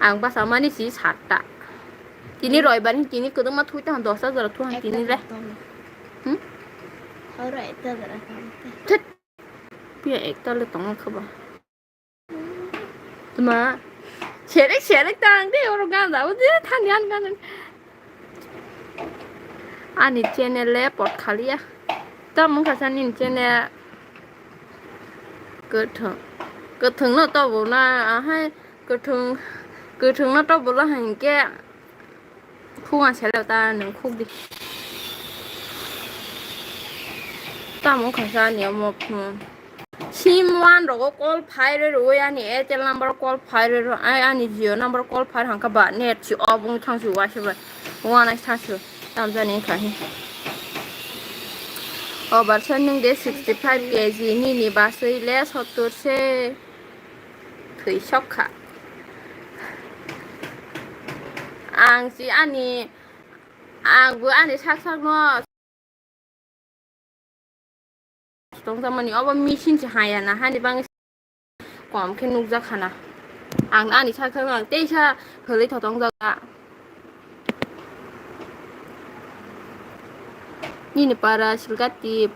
Ang basa mani si satta. Tini roibar hin tini kwdwma thui tong dosta jora thu han tini re. Hmm? Thit. Piya ekta le tong kha ba. Tuma. Serek serek tang de oro gan da ode thani an gan. Ani channel le pot khaliya. Tam wngkha sa nini channel. Kwthwng. Kwthwng no tobo na ahai kwthwng. Kwthwng no tobo la hinkhe. Khunga sele ta nwng khuk di. Tamo wngkha sa ani omo phone. Sim one rogo call phai rwi rwi ani Airtel number call phai rwi rwi ai ani Jio number call phai hangkha ba net si off wng thang si waisa bai wana thang si tamjani wngkha hi. O barsa nwng de sixty five K G nini baswi le sottor se thwi sok kha. Ang si ani ang bo ani sak sak no Tongjakmani obo machine se haya na hani bangwi kom khe nukjak khana. Ang ani sak sak ang teisa hwlwi thotong jaga. Nini para Silkati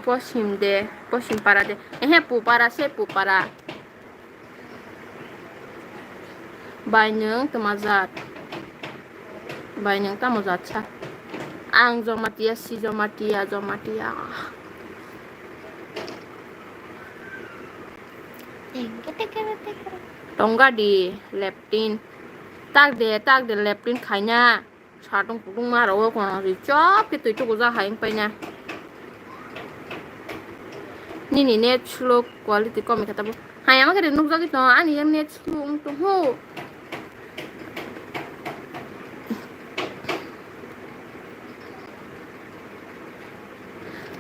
posim de, posim para de. Ehe, pupara se pupara. Bai nwng tama jat? Bai nwng tamo jat sa? Ang Jamatia si, Jamatia, Jamatia. Tongga di leptin. Tak de, tak de leptin khaina. Satung kutung ma rok kono ri chop ke twi tuku ja hai wng paina. Nini net slow quality kom khe tabo. Hai ama khe nukjagwi tongo ani yang net slow wng tong ho.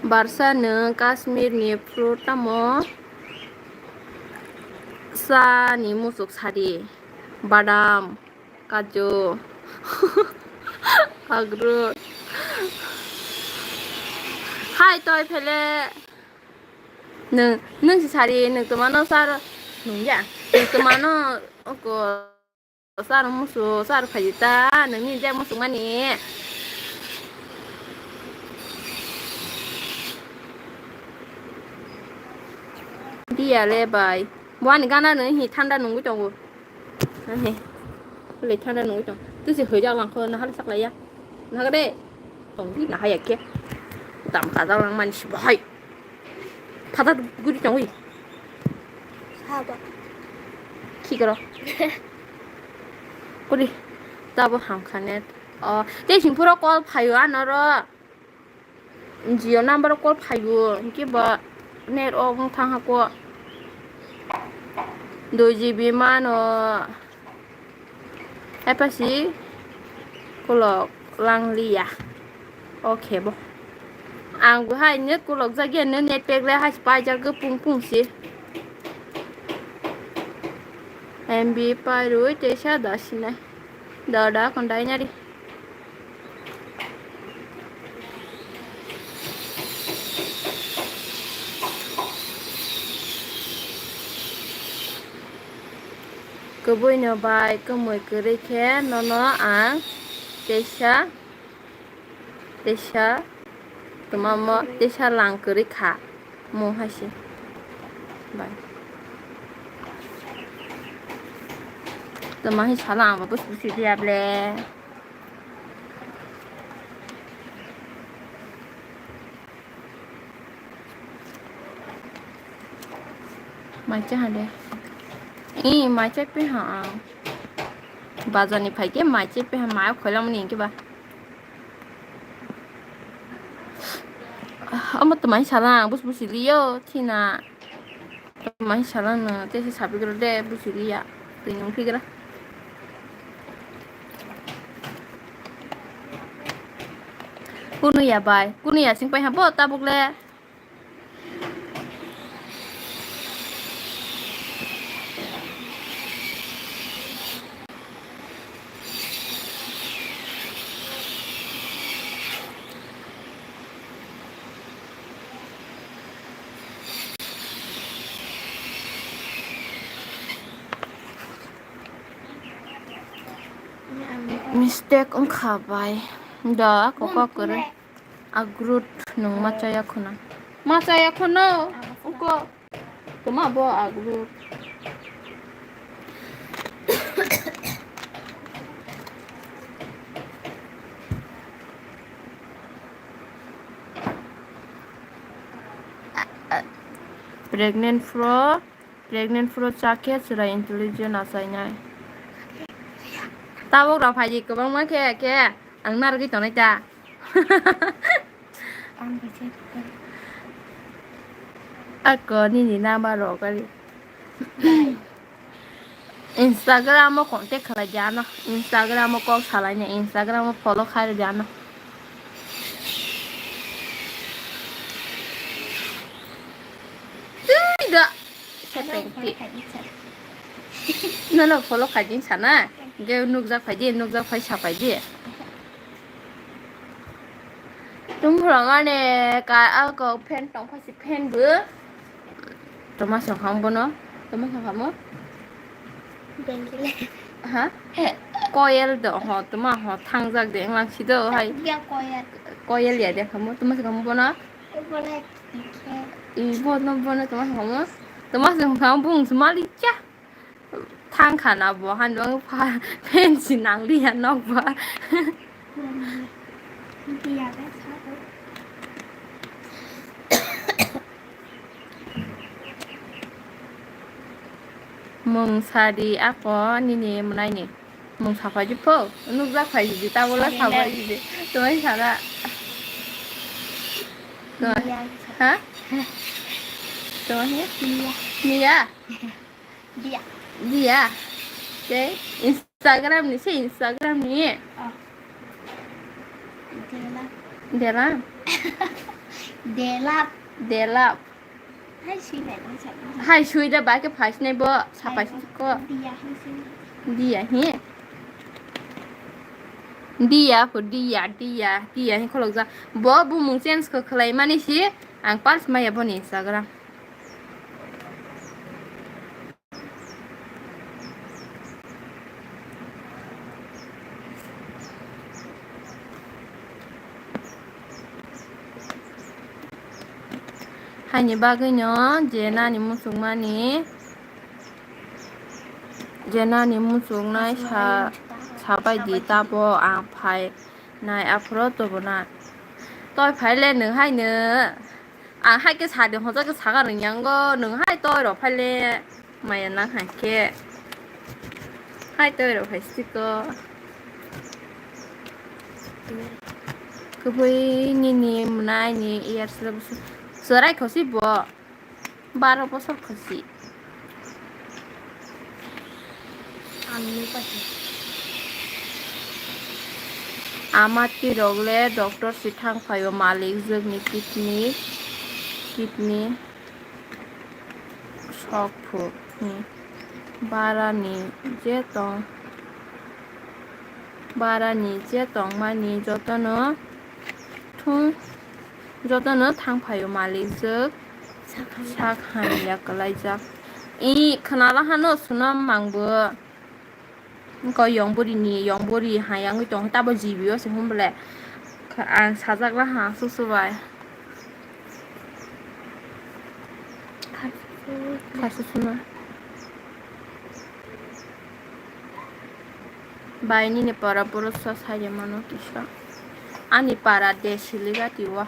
Barsa nwng Kashmir ni fruit tamo sa ni muchuk sadi badam. Kaju. Agro. Hai toi phele. Nung, nung si sari, nung tuma no sar, nung ya. Nung tuma no, oko, sar musu, sar phajita, nung ni je musu mani. Dia le bai. Buani gana nung hi thanda nungwi tongo. Ahe. Bole thanda nungwi tong. Tu si hoi jak langkho, na hal sak laiya. Na gade. Tong di na haya ke. Tam ka jak lang mani si bahai. Phata guri tongwi. Sabo. Ki koro. Kuri. Tabo ham khanet. O, te sing pura call phayo anoro. Jio number o call phaibo, hwnkhe bo net off wng thang hako. Dui G B mano, haiphasi kolok lang liya. O khe bo. Ang bo hai net kolok jak ya, net pack le hai paijak pung pung si. M B pairwi teisa da sinai. Da da kondai nari. Kwbwino bai kwmwi kwrwi khe nono ang teisa, teisa twmamo teisa lang kwrwi kha mung hai se bai. Twma hai sala ang bo busi busi liya ble. Mai cha hande. I mai cha pe ha ang. Bazar ni phai khe mai cha pe ha mai khoilam ni ke ba. Amo twmai sala ang bus busi liyo thina. Mai sala no tese sabi gro de busi liya. Twi nung phigra. Kunu ya bai, kunu ya sing pai ha bo tabuk le. Mistake wngkha bai. Da, kokok kwrwi. Agrut nwng ma chaya khuna? Ma chaya khuna? Uko. Toma bo agrut. Pregnant pro, pregnant pro chakhe chwrai intelligent achainai. Tabuk rok phaidi kwbangma khe, khe ang narwgwi tongnai ta. Ako nini number rok ari. Instagram o contact khalai di ano. Instagram o kok salai ni, Instagram o follow khai di ano. Tui da. Sepeng ti. Nono follow khai di sana. Ge nukjak phai di, nukjak phai sa phai di. Tung phulangani ka ako fan tong phasi fan bo. Toma song kham bono, toma song khamo. Bengkile. Ha? Koyel do ho, toma ho thangjak de lang si do hai. Ya koyel. Koyel ya de khamo, toma song khamo bono. Bono khe. I bono bono toma song khamo. Toma song khamo bung sumali cha. Thang kha na bo, han bang pha, phen si nang li ya nok ba. Mung sa di ako nini mwnai ni. Mung sa phai di pho, nuk jak phai di, ta bola sa phai di. Tumai sa da. Tumai. Iya. Ha? Tumai ya? Iya. Iya. Dia. Dia. Oke. Instagram ni, si Instagram ni. Oh. Dela. Dela. Dela. Dela. Hai sui dai, hai sui dai. Hai sui dai, ba ke phai sinai bo, sa phai sinai ko. Dia, hai sui. Dia, hi. Diya pho, diya, diya, diya hin kholokjak. Bo bumung change kho khlai mani si ang pals maya boni Instagram. Haini bagwino je nani muchungmani, je nani muchungnai sa, sabai di tabo ang phai nai aphuru tobona. Toi phai le nwng haino. Ang hai khe sadi hoja khe saga rwngyango, nwng hai toi rok phai le maya nang hai khe. Hai toi rok phai siko. Kubui nini mwnai ni ear sila busu. Sorai khosi bo. Baro bosor khosi. Ama tirok le doctor si thang phaio malik jwkni kidney, kidney sok phuk ni barani je tong, barani je tongmani jotono thung, jotono thang phaio malik jwk. Sak hamya kwlaijak. I khwnala hano swnam mangbo. Wngkha yong buri ni, yong buri hayang wi tong tabo G B o se hum bole. Ang sajak la ha susu bai. Khasusu na. Bai nini para poro sa saide mano kisa. Ani para de Siligati o.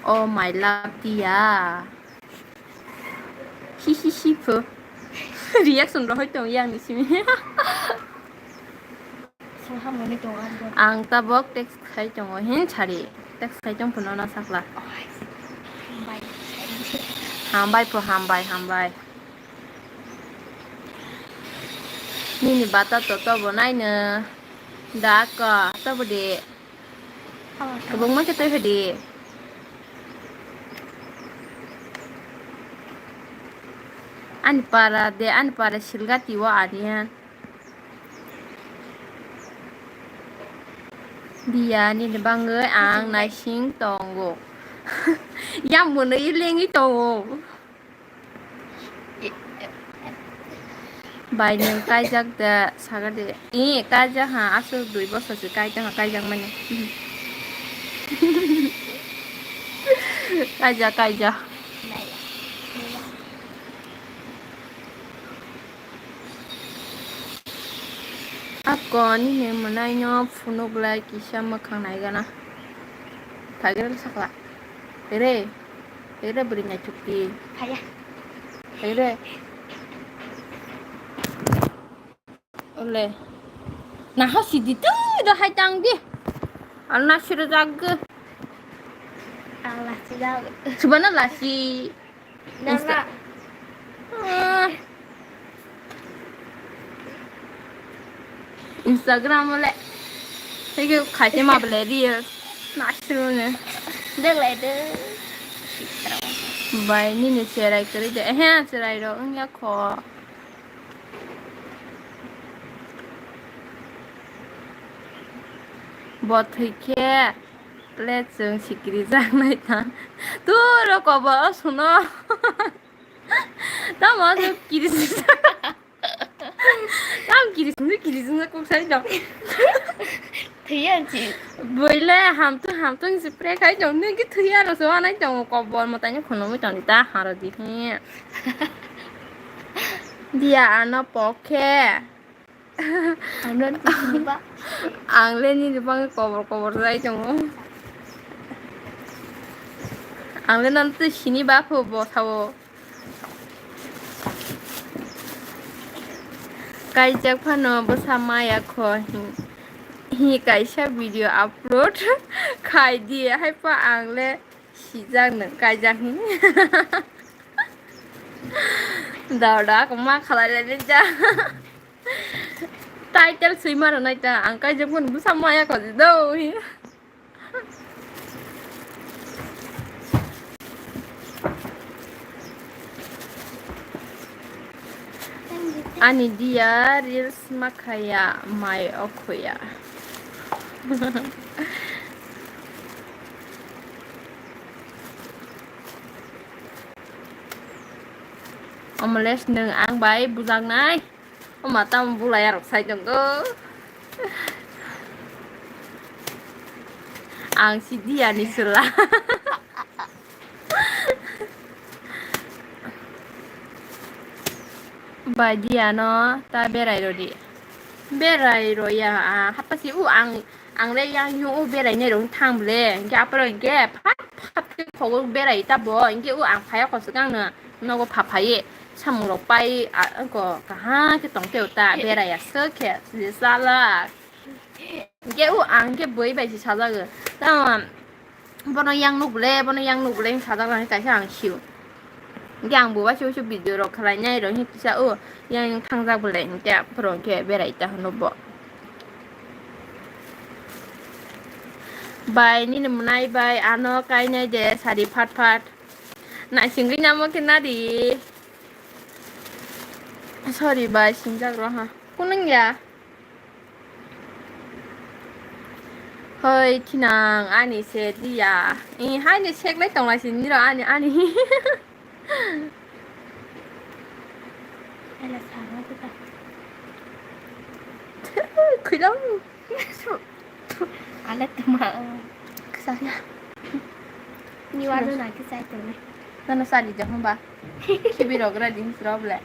Oh my love dia. Hi hi hi pho. Reaction rohoi tong yang ni simi. Ang tabok text khai tongo hin sari. Text khai tong phuno na sakla. Hambai pho, hambai, hambai. Nini bata to tobo naino. Da ko tobo de. Kwbangma khe twi phai di. Ani para de, ani para Silgati o aniya. Biya nini bangwi ang naising tongo. Yang mwnwi lengwi tongo. Bai nwng kaijak da saga de. I kaijak ha, aswk dui bosor se kaijak ha, kaijak mani. Kaijak, kaijak. Ako nini mwnaino phunuk lai kisa mwkhang naigana. Phaigra sakla. Ere. Ere bwrwi naithok di. Phaiya. Ere. Ole. Naha sidi tu do hai tang di. Al nasir jagge. Ang lasi jagge. Subana lasi. Nala. Ah. Instagram le. Thank you, khaite ma bele reels. Nasrune. Dek lai de. Bai nini cherai kari de. Ehe, cherai ro wngya kho. Bo thwi khe le chwng sikiri jak nai ta. Tu ro kobo suno. Tamo aswk kirising. Tam kirising, kirising kok sai dong. Thwiya si. Boile hamtung hamtung si pre khai dong. Nini thwiya ro so anai dong kobor mo tani khono mo tani ta haro di hi. Dia ano pokhe. Ang le nini bagwi kobor kobor jai tongo. Ang le nono twi sini ba pho bwsao. Kaijak phano bwsa maya kho hi, hi kaisa video upload khai di hai pha ang le sijak nwng kaijak hi. Dada ko ma khalai le ja. Title swi maro nai ta, ang kaijak phano bwsa maya kho di do hi. Ani dia reels makhaya mai okhuya. Omoles nwng ang bai bujaknai. Oma tamo bulai arok sai tongo. Ang si dia ni sula. Bai dia no ta berai rodi. Berai roya, ah, hapasi u ang, ang le yang yung u berai ne rong thang ble. Hingke aparo hingke phat phat ke khogo berai ta bo. Hingke u ang phaya khosok ang no nogo pha phai samung rok pai, ah, ko kaha ke tong teo ta berai aswk khe je sala. Hingke u ang ke boi bai se sajago. Tamo Bono yang nuk ble, bono yang nuk ble, sajak nani kaisa ang sio. Hingke ang bo waisa waisa video rok khlai nai rok, hingke kisa o yang thangjak ble, hingke borok hingke berai ta hwnwi bo. Bai, nini mwnai bai, ano kainai de, sari phat phat. Naisingwi namo khe nadi. Sorry bai, singjak rw ha. Kunung ya? Hoi, thinang, ani se diya. I, hai ni seklai tonglai sini ro, ani, ani. Ela sama kita. Khulong. Ale tuma. Kesana. Ni wadu na kisai tuma. Nana sari jahum ba. Kibi rogra din sroble.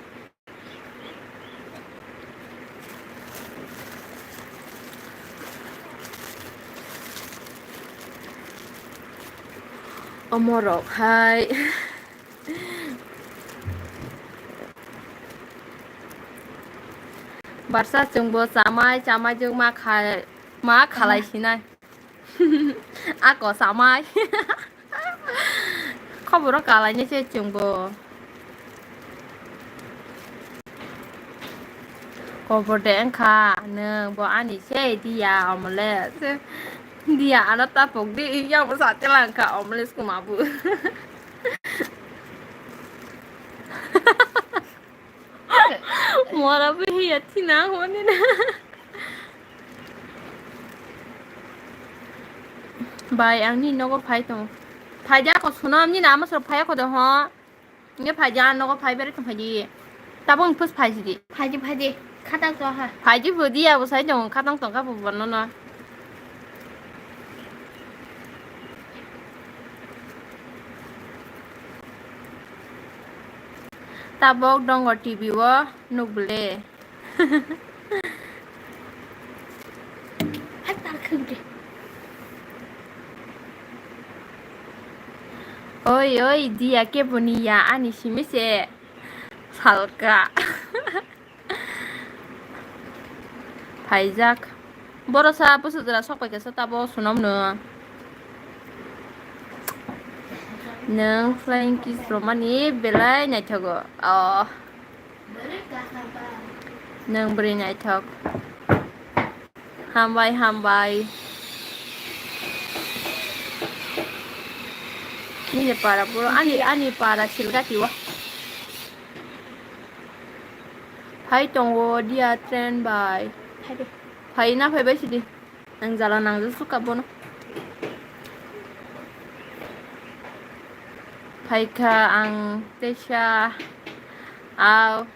Omorok hai. Barsa chwngbo chamai chamai jwk ma kha-, ma khalai sinai. Ako samai. Khoboro kalainai se chwngbo. Kobor de wngkha nwng bo ani se diya omole. Diya ano tapok di, yang bo sate langkha omole skuma bu. Mora bo hiya thina honi na. Bai, ang ni nogo phai tongo. Phai ja ko suno, ni na ama sor phai ko de ho. Nge phai ja nogo phai bere tong phai di. Tabung phus phai di. Phai di, phai di. Khatang to ha. Phai di bo di abo sai tongo, khatang tong ka bo bono no. Tabok dongo T V o nukbole. Oi, oi, diya keboni ya ani simi se salka. Phaijak. Boro sa bwswk jora sok paikha sa tabo sunom no. Nwng flying kiss romani belai naithogo. Oh. Nwng bwrwi naithok. Hambai, hambai. Nini para boro, ani, ani para Silgati o. Phai tongo dia train bai. Phai de. Phai na phai bai sidi. Ang jala nangjak suka bono. Phaikha ang teisa. Au.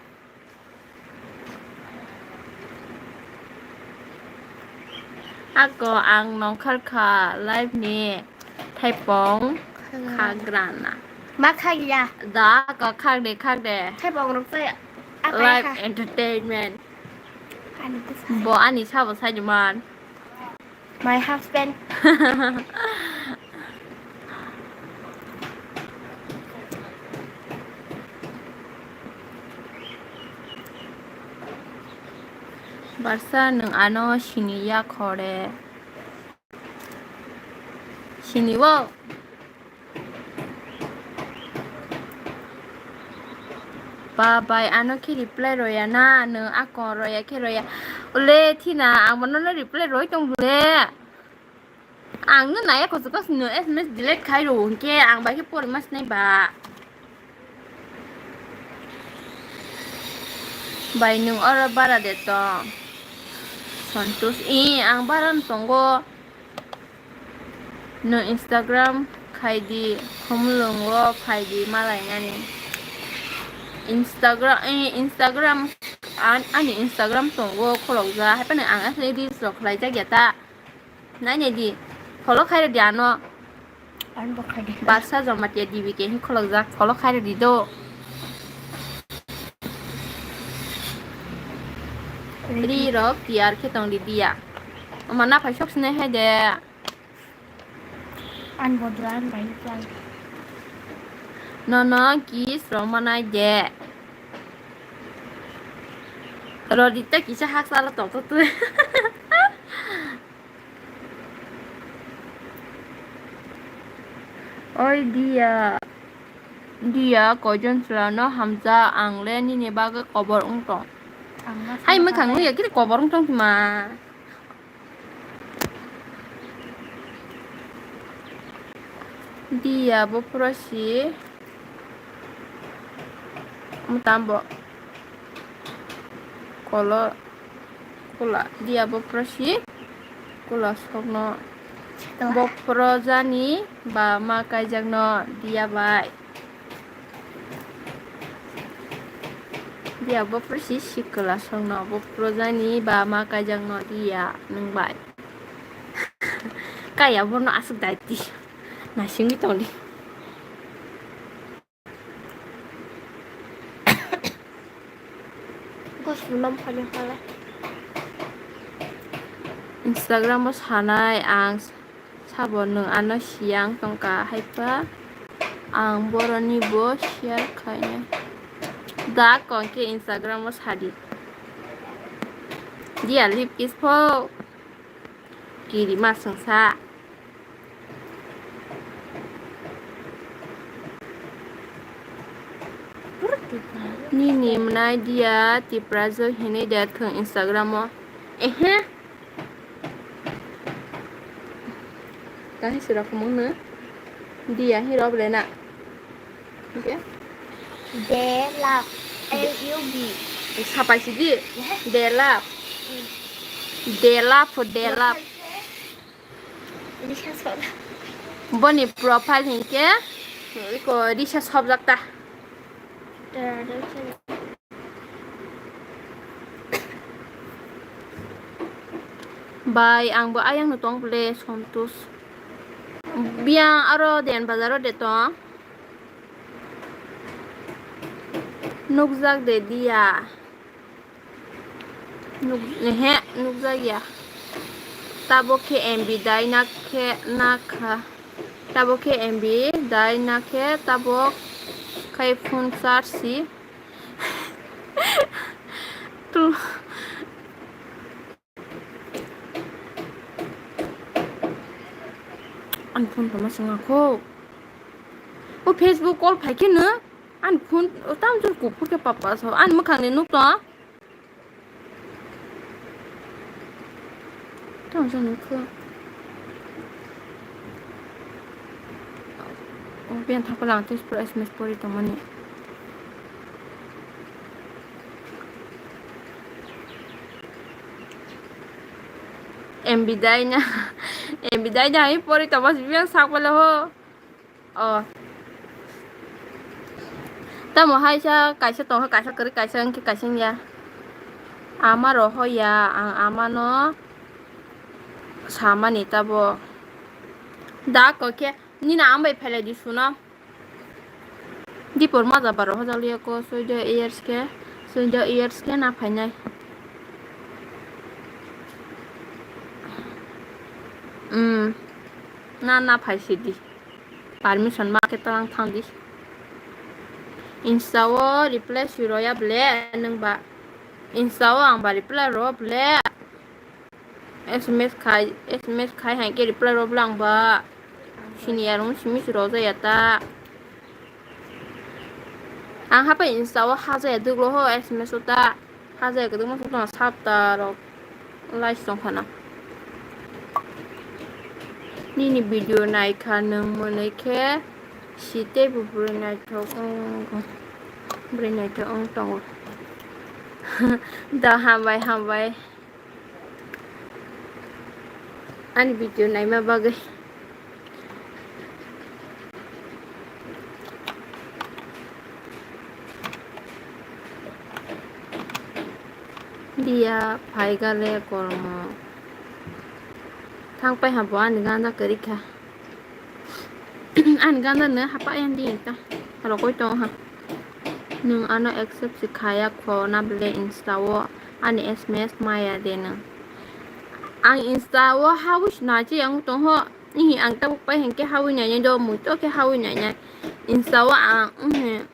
Ako ang nongkhor kha live ni thaipong khagrana. Ma khagya. Da ka khagde khagde. Thaipong rok sai. Live entertainment. Ani bwsa. Bo ani sabo sai man. My husband. Barsa nwng ano sini ya khore. Sini o. Ba bai, ano khe reply roya na, nwng akon roya khe roya. Ole thina, ang bono no reply roi tong bole. Ang no naya koso koso no S M S delete khai ro hwnkhe ang bai khe pori mas nai ba. Bai, nwng oro bara de tong? Santosh, i, ang bara no tongo. Nwng Instagram khai di, Khumulwngo phai di, malai nani. Instagram, i, Instagram, an-, ani Instagram tongo, kholokjak. Hai phano ang aswk reels rok khlai jak ya ta. Nai nai di, follow khai rw di ano. Ang bo khai di. Baksa Jamatia D B K hin kholokjak, follow khai rw di do. Ri rok tiyar khe tong di dia. Omo naphai sok sinai hai de. Ang bo dura ang bai plan. Nono kiss rok manai de. Rodita kisa haksa lo tong to tu. Oi dia, dia, koijon chwla no hamjak, ang le nini bagwi kobor wng tong. Hai mwkhang nukya kiri kobor wng tong ma. Dia bo pura si. Mutambo. Kolo. Kula, dia bo pura si kula sokno. Bo pura jani ba ma kaijakno dia bai. Dia bo pura si sikla sokno bo pura jani ba ma kaijakno dia nwng bai. Kaya bono aswk dai ti. Naisingwi tongdi. Instagram o sanai ang sabo nwng ano siyang tongka haipa ang boroni bo share khainai. Da kongke Instagram o sadi. Dia lip kiss pho. Kiri ma sengsa. Nini mwnai dia Tipra jo hinwi de thwng Instagram o. Ehe. Tani sira khumung no. Dia hi rob lena. Okay. De love. L U B. Sapai sidi. De love. De love, de love. Risa sok. Boni profile hinkhe iko risa sobjak ta. Bai, ang bo ayang no tong ble Santosh. Biyang aro den bazar o de tong. Nukjak de dia. Nuk-, ehe, nukjakya. Tabok khe M B dai na khe na kha. Tabok khe M B dai na khe tabok khai phone charge si. Tu. Ani phone tongma swnga kho. O Facebook call phai khe no. Ani phone o tam jor kuphur khe papa so. Ani mwkhang ni nuk tong. Tamo jani khe. O ben thapa lang tei pura S M S pori tongmani. M B dai na, M B dai na hai pori tongma sibiyang sak pala ho. Oh. Tamo hai sa kaisa tongkha, kaisa kwrwi, kaisa wngkhe kaisa wngya. Ama rohoya, ang amano samani tabo. Da kokhe nini ang bai phailai di suno. Dipor maja baro hojakliya ko, soido years khe, soido years khe na phainai. Hmm. Na, na phai sidi. Permission ma khe talang thang di. Insta o reply si roya ble nwng ba. Insta o ang ba reply ro ble. S M S khai, S M S khai hai khe reply ro ble ang ba. Sini ya rung simi si roja ya ta. Ang hapai Insta o haja ya duglo ho S M S o ta. Haja ya kwdwkma song tong sapta rok. Lai song khana. Nini video naikha nwng mwnwi khe si teibo bwrwi naithok wng, bwrwi naithok wng tongo. Da, hambai, hambai. Ani video naima bagwi. Dia phaigale kormo. Thang pai ha bo ani ganda kwrwi kha. Ani ganda no hapa yang di ta. Rokoi tong ha. Nwng ano accept si khaya kho na bele Insta o ani S M S maya de nwng. Ang Insta o hawi sina je ang tong ho. Ihi ang tabuk pai hengke hawi nai nai do mui to ke hawi nai nai. Insta o ang, mhm.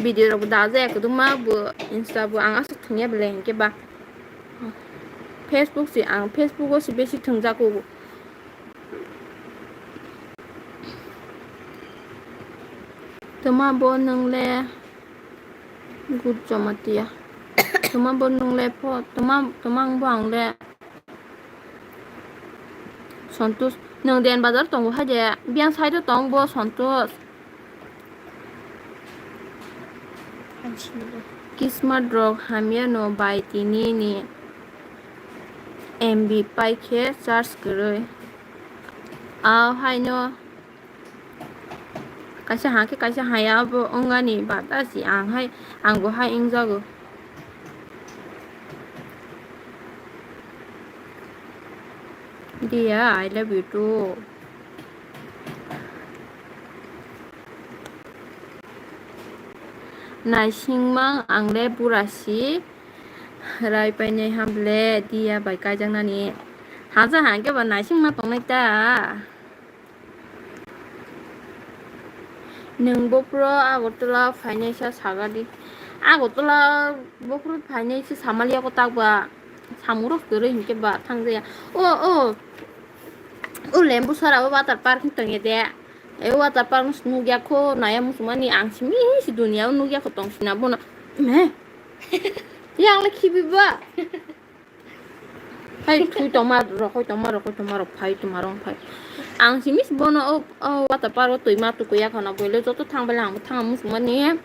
Video rok bo dajaya kwdwma bo Insta bo ang aswk thwngya belai hinkhe ba. Facebook se ang Facebook o se besi thwngjago. Twma bo nwng le good jomatia. Twma bo nwng le pho twma twma ang bo ang le. Santosh, nwng den bazar tongo hai de, biyang side o tong bo Santosh. Kismat rok hamya no bai tini ni M B pai khe charge kwrwi. Ao hai no. Kaisa hang khe kaisa haya abo wngani bata si ang hai, ang bo hai wngjago. Dia, I love you too. Naisingmang ang le bura si rai painai hamble Dia bai kaijaknani. Haja hang khe ba naisingma tongnai ta. Nwng bophro Agartala phainaisa sagadi. Agartala bophro phainaisa samaliya ko takba. Samungrok kwrwi hinkhe ba thangjaya. O, o. O Lembusara o water park tongya de. E water park nukya kho naya musumani ang simi si duniya o nukya kho tong sina bono. Me. Yang le khibi ba. Hai thui tongma rokoi tongma rokoi tongma rok phai tongma rok phai. Ang simi si bono o, o water park o twi ma tukui ya khana boile joto thang bele ang thang musumani.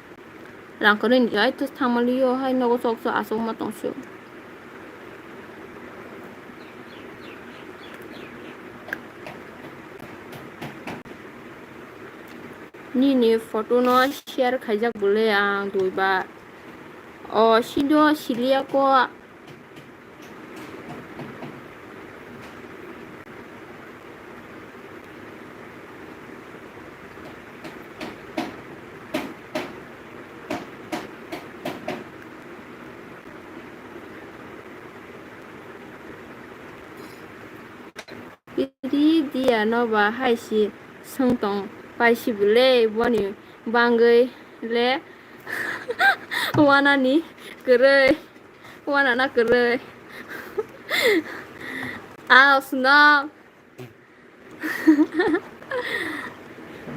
Rang kwrwi ni jai thus thang mali yo hai nogo sok sok asok ma tong sio. Nini photo no share khaijak bole ang dui ba. O sido siliya ko. Pidi Dia no ba hai si swng tong pai si bwle boni bangwi le wanani kwrwi wanana kwrwi. Aw swnam.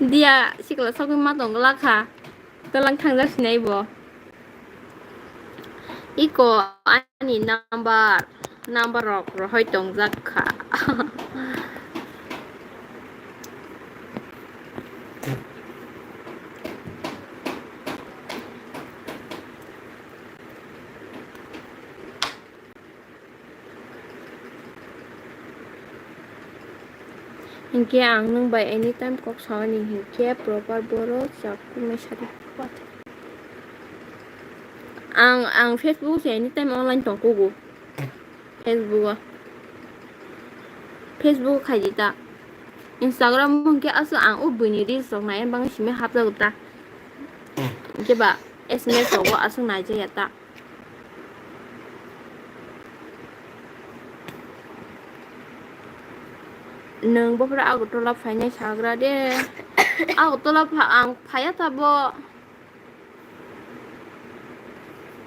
Dia sikla sokwi ma tong glak kha. Tolang thangjak sinai bo. Iko ani number, number rok rohoi tongjak kha. Hinkhe ang nwng bai anytime kok saui ni hinkhe proper borok chakmai sadi. Ang, ang Facebook se anytime online tongkugo. Facebook o. Facebook o khaidi ta. Instagram o hinkhe aswk ang o buini reels rok nai bangwi simi hapjago ta. Hinkhe ba S M S rogo aswk naijaya ta. Nwng bophra Agartala phainai sagra de. Agartala pha-, ang phaiya tabo.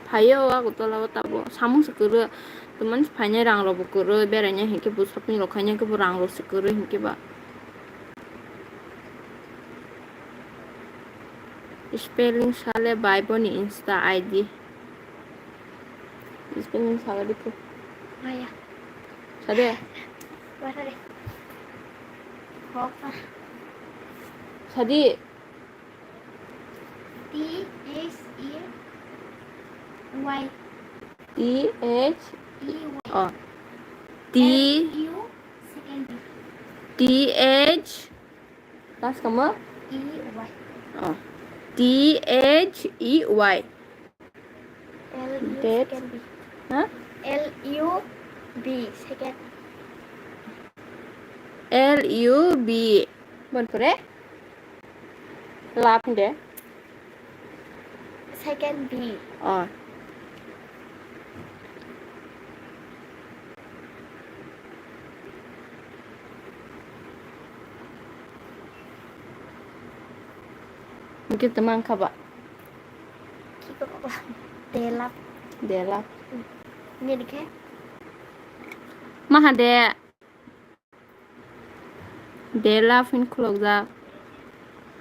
Phaio Agartala o tabo. Samung se kwrwi. Twmani phainai rang rok bo kwrwi. Berainai hinkhe bo shopping rok khainai khe bo rang rok se kwrwi hinkhe ba. Spelling sale bai boni Insta I D. Spelling sale dikho. Maya. Sade? Sade? T H E Y. T H, oh, T, L U, second B. T H, last kamo? E Y. Oh, T H E Y. L U, that, second B. Huh? L U B, second. L U B. Bon pore? Love de. Second B. Oh. Hwnkhe tongma wngkha ba? Delap. Delap. Nini khe? Maha de. Delap hin khulokjak.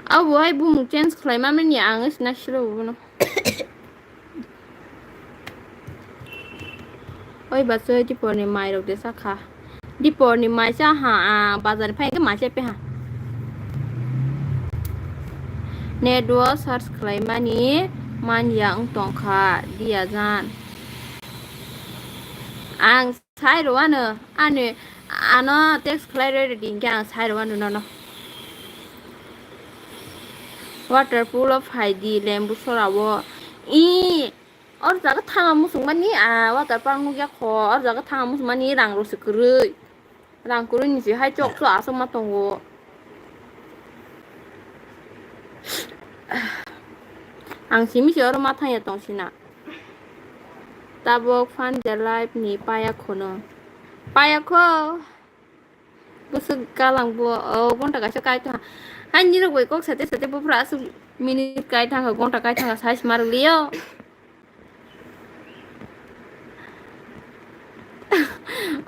Abo hai bumung change khlai mamani ang sina siro bono. Oi bachoi, Diporni mairok de sakha. Diporni mai cha ha, a, bazar phai khe mai cha pe ha. Net o search khlai mani man ya wng tong kha, Diya jan. Ang sai rw ano, ani ano text khlai rw di, hwnkhe ang sai rw ano nono. Waterfall o phai di, lembu sora o. I, or jaga thanga muchung mani, a, water park nukya kho, or jaga thanga muchung mani rang rw se kwrwi. Rang kwrwi ni se hai chok chok aswk ma tongo. Ang simi se oro ma thangya tong sina. Tabok fan de life ni paya khono. Paya kho. Bwswk kalang bo, o gonta kaisa kai tong. Hai nirok bai kok sate sate buphuru aswk minute kai thangkha, gonta kai thangkha, size ma rwliyo.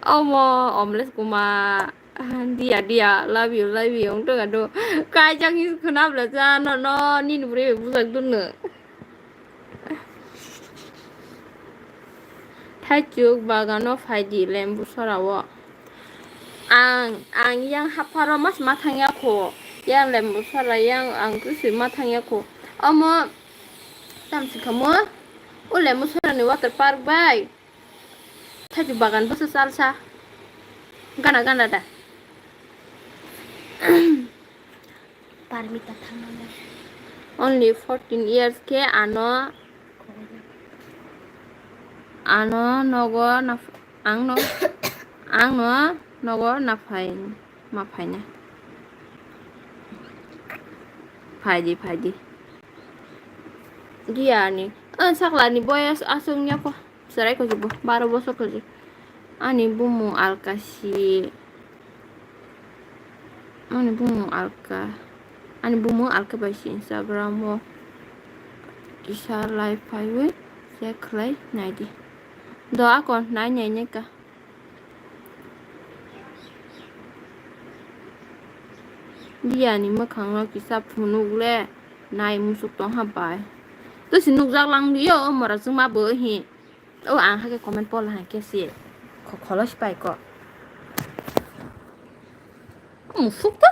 Omo, omles kuma. Diya, Diya, love you, love you, wng tongkha do. Kaijak ni khwna bwla cha, no, no, nini bwrwi bai bujak dunu. Thaichuk bagano phaidi lembu sora o. Ang, ang yang hapharo mas ma thangya kho. Yang lembu sora yang ang kwswi ma thangya kho. Omo tamsi kha mo. O lembu sora ni water park bai. Thaichuk bagan bwsa chalsa. Gana gana da. Parmita thangmani. Only fourteen years khe ano, ano nogo na, ang no, ang no nogo na phai, ma phaina. Phaidi, phaidi. Diya ani. O sakla ni boyas aswk nya ko. Chwrai kho bo, baro bosor kho. Ani bumung Alka si. Ani bumung Alka. Ani bumung Alka bai si Instagram o kisa live phaiwi check khlai naidi. Do akon nai nai nai ka. Diya ni mwkhang no kisa phunuk le nai musuk tong ha bai. To si nukjak lang liyo o mora chwngma bo hi. O ang hakhe comment pola hai khe si kho-, kholo si pai ko. Musuk to.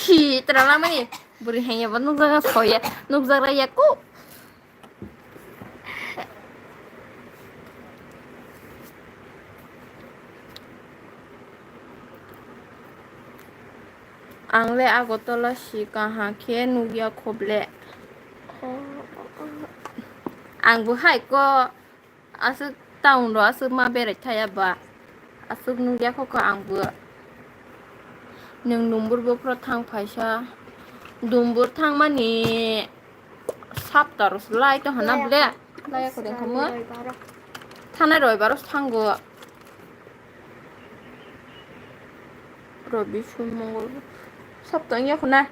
Si tra lamani buri hengya bo nukjak soya, nukjak raya ko. Ang le Agartala si kaham khe nukya khoble. Ang bo hai ko aswk town ro aswk ma berai thaya ba. Aswk nukya kho ko ang bo. Nwng Dumbur bo phro thang phaisa. Dumbur thangmani sapta ro se lai tong hana ble. Laya kho deng kho mo. Thanai roibaro thango. Robi, Sum, Mongol. Sab to wngya khuna.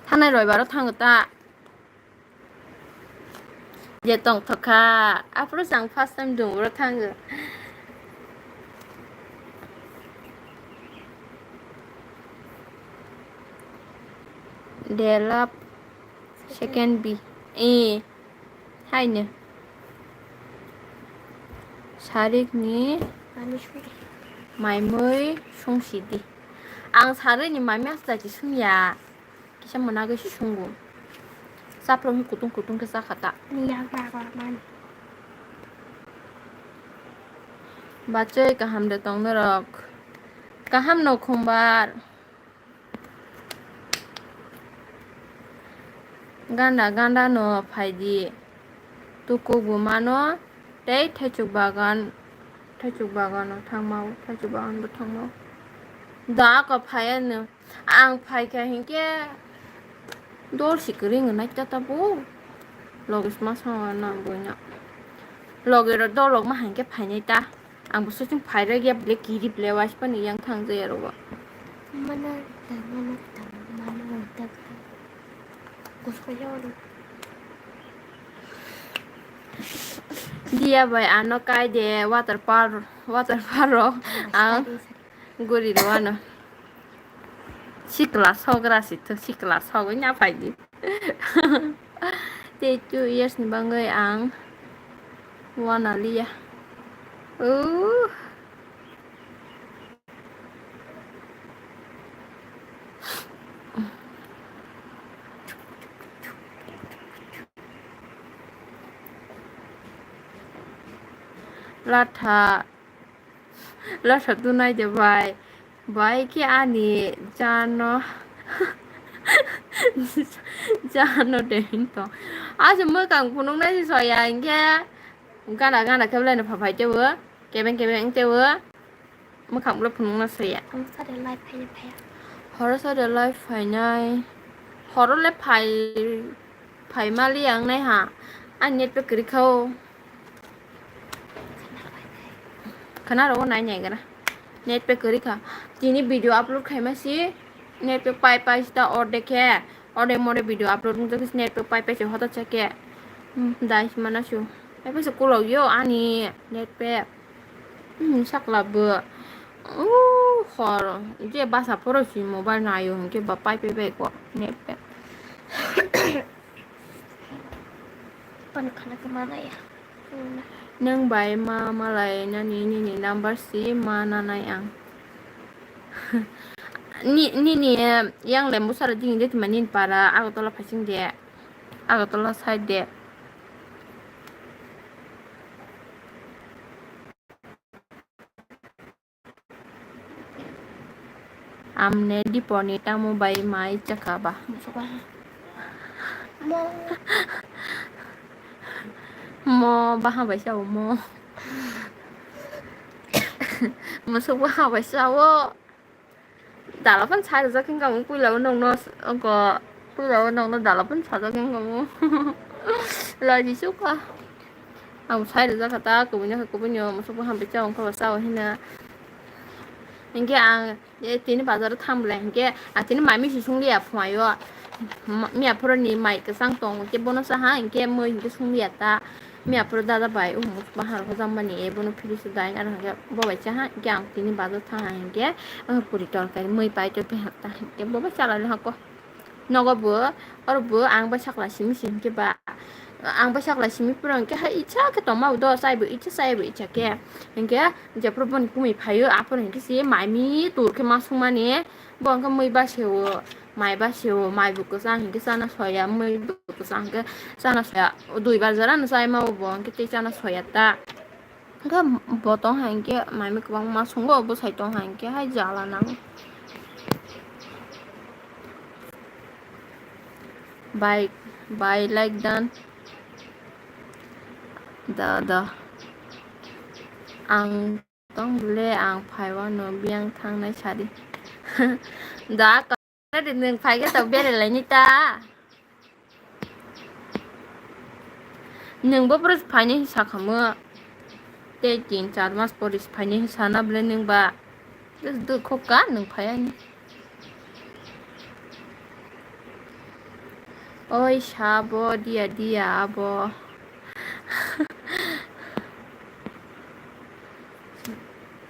Thanai roibaro thango ta. Je tongthokha. Aphuru chwng first time Dumburo thango. Delap. Second B. Eh. Haino. Sarikni maimui sungsidi. Ang sarikni maimui aswk sungya. Kisa mwnagwi se sungo. Saprok kutung kutung khe chakha ta. Ni yak ba ba mani. Bachoi kaham de tong norok. Kaham no khumbar. Ganda ganda no phaidi. Tukuk bo mano tei thaichuk bagan, thaichuk bagan no thangmao, thaichuk bagan bo thangmao. Da ako phaiya no. Ang phaikha hinkhe dol si kwrwi wngnai ta tabuk. Logi sma sma nang buino. Logi rok dolok ma hinkhe phainai ta. Ang bo sosing phairok ya ble kiri ble waispa ni yang thang jaya rogo. Mana ta, mana ta, mana ta. Kusko yoro. Dia bai ano kai de water park, water park rok. Ang Guri rwano. Sikla sogra si to sikla sogwi na phaidi. Tei two years ni bagwi ang wana liya. Uh. Latha. Latha tunai de bai. Bai khe ani jano, jano de hinto. Ajo mwkang phunuknai se soya hinkhe gana gana khe belai no phaphai tebo. Kebeng kebeng tebo. Mwkang bwlai phunukna soya. Ang sade live phaiya phaiya. Horo sade live phainai. Horo le phai, phai mali ang nai ha. Ani net pack kwrwi kha o. Khana rogo nai nai gra. Net pack kwrwi kha. Tini video upload khaima si net pack pai pai sita orde khe. Orde more video upload wng jagis net pack pai pai se hoda chake. Hmm, dai mana su. Pai pai se kulok yo ani net pack. Hmm, sakla bo. Uh, hor. Je basa poro si mobile nayo hwnkhe ba pai pai bai ko net pack. Pan khana khe mana ya. Nwng bai ma malai nani nini number si ma nanai ang. Ni, nini yang lembu sara ding de tuma nini para Agartala phaising de. Agartala side de. Amne Dipor ni tamo bai mai chakha ba. Mo. Mo baha bai sao mo. Musuk baha bai sao. Dala phan sai rwjak khe wngkha mo puila o nokno oko puila o nokno dala phan sajak khe wngkha mo. Laji sukha. Ang sai rwjak kha ta kubui no kubui no musuk baha bai sao wngkha ba sao hina. Hinkhe ang. E, tini bazar o thang belai hinkhe, a, tini mai misi sung liya phuaio. Ma-, miya phoro ni mai kwchang tong, hinkhe bono cha ha, hinkhe mui hinkhe sung liya ta. Miya phoro dada bai, um, bahar hojak mani, e, bono phiri su dai, aro hinkhe bo bai cha ha, hinkhe ang tini bazar thang ha, hinkhe, ah, puri torkari, mui pai to pehak ta, hinkhe bo bai cha lai hako. Nogo bo, oro bo ang bai sakla simi simi khe ba. Ang bai sakla simi pura hwnkhe hai icha khe tongma bo do, chai bo icha, chai bo icha khe. Hwnkhe jephuru boni kumui phaio, aphuru hwnkhe se mai mi tur khe ma sungmani. Bo hwnkhe mui ba se-o, mai ba se-o, mai bo kwchang hwnkhe chana soya, mui bo kwchang hwnkhe chana soya. Dui bajar ano chai ma bo, bo hwnkhe tei chana soya ta. Hwnkhe bo tong hai hwnkhe mai mui kwbangma sungo, bwsai tong hai hwnkhe hai jala nango. Bai, bai like dan. Da, da. Ang tong bwle, ang phaiwano biyang thangnai sadi. Da, ka-, nwng phaikhe to berelaini ta. Nwng bo phuru phainai hinwi sakhamu. Tei tin char mas pori phainai hinwi sana bwle nwng ba. Dukho ka nwng phaiya ni. Oi sabo dia dia abo.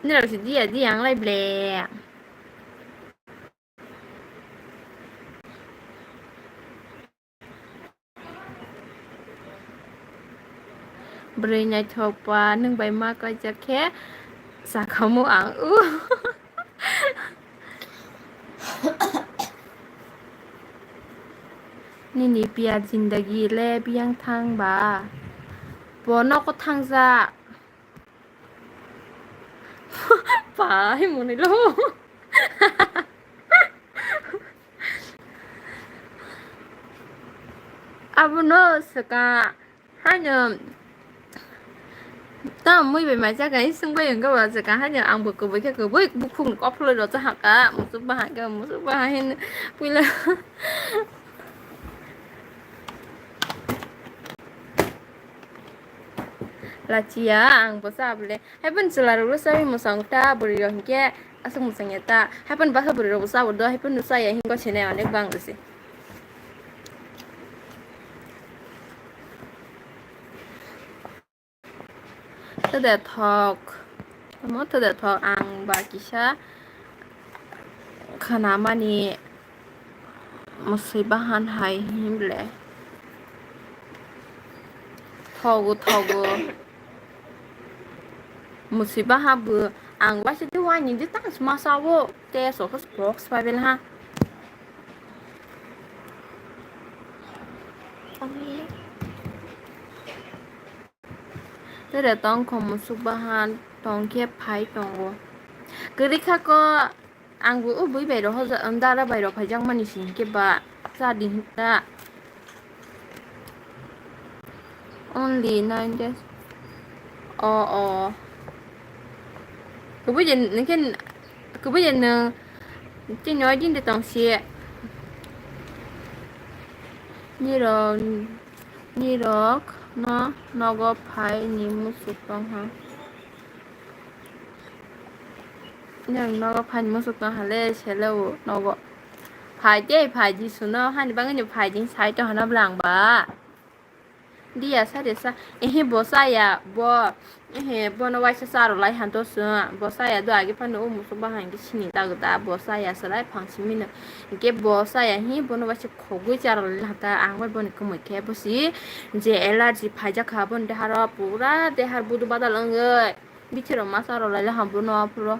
Nirok se dia dia ang lai ble. Bwrwi naithok pa, nwng bai ma kaijak khe sakhamu ang. Uh. Nini piyar jindagi le biyang thang ba? Bo nogo thangjak. Pai monwi lo. Abono swkang. Haino tamo mui bai mai jaga, swngbai wngkha ba jaga, haino ang bo kwbui khe kwbui bukhuk ni kopholo rw cha haka, musuk bahai khe musuk bahai hin puila. Lachiya ang bo cha bole. Haibon chwla rok rw cha wi mwsang ta bwrwi rok hinkhe aswk mwsang ya ta. Haibon bwsa bwrwi rok bo cha bo do, haibon cha ya hingo sene onek bang rw se. Tede thok. Omo tede thok ang ba kisa khwnamani mwswi bahan hai himle. Thogo, thogo. Mwswi baha bo ang waisa de wani de tang smasawo. Te so box pai bel ha. Tere tong kho musuk bahan tong khe phai tongo. Kwrwi kha ko ang bo o bui bai rok hoja, dara bai rok phaijak mani sini khe ba cha di hinta. Only nine days. O, o. Kubui je nengke, kubui je neng tini o din de tong si. Nirok, nirok no nogo phai ni musuk tong ha. Nirok nogo phai ni musuk tong ha le sele o nogo. Phai de, phai di suno, hani bangni phai di sai tong hana bwlang ba. Diya sa de sa, ehe bo saya, bo, ehe bono waisa charo lai han to sung, bo saya do agi phano o musuk bahai hwnkhe sini ta gota, bo saya se lai phang simi no, hwnkhe bo saya hi bono waisa khogwi charo lai han ta, ang bai boni kwmwi khe bo si je allergy phaijak kha boni deharo pura dehar budu badal wngwi, bichiro ma charo lai le ham bono aphuru.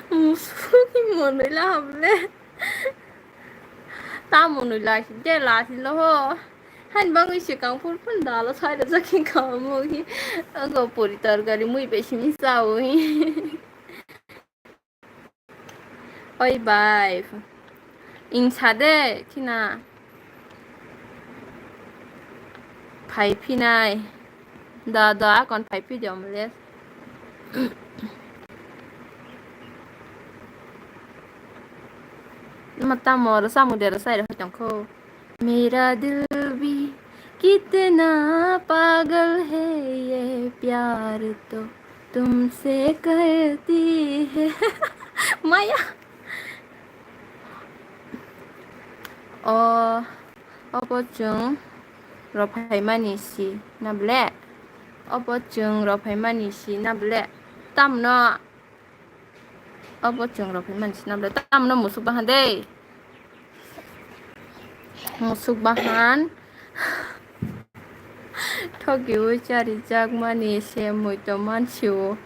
Musuk hi monwi la ham le. Tamo nwi lasi de lasi lo ho. Han bangwi swkang phur phun dalo sai da jaki kamo hi. Ogo puri torgari mui be simi sao hi. Oi bai. Ing sa de thina. Phai phinai. Da, da, akon phai phi de omle. Ma tamo rw samung de rw sai rw tong kho. Mera dil bhi kitna pagal hai ye pyar to tumse karti hai. Maya. O, obo chwng rw phaimani si na ble? Obo chwng rw phaimani si na ble? Tamno? Obo chwng rw phaimani si na ble? Tamno musuk bahan de. Musuk bahan. Thokiwi charijakmani se muitu mansio.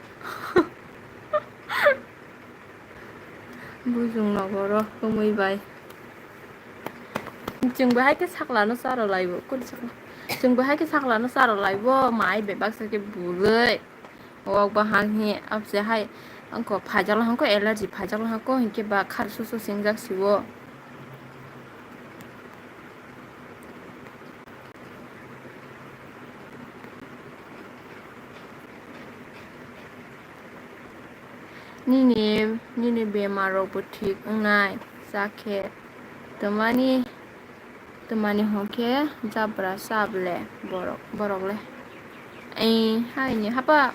Bujung nogoro kwmwi bai. Chwng bo hai khe sakla no charo laibo, kuri sakla. Chwng bo hai khe sakla no charo laibo, mai bai baksa khe bwlwi. Wak bahang hi abse hai angko phaijak lahang ko allergy phaijak lahang ko hinkhe ba khar susu singjak siwo. Nini, nini bemar rok bo thik wngnai, cha khe twmani, twmani hwn khe jabra cha ble borok, borok le. Ei, haini hapa,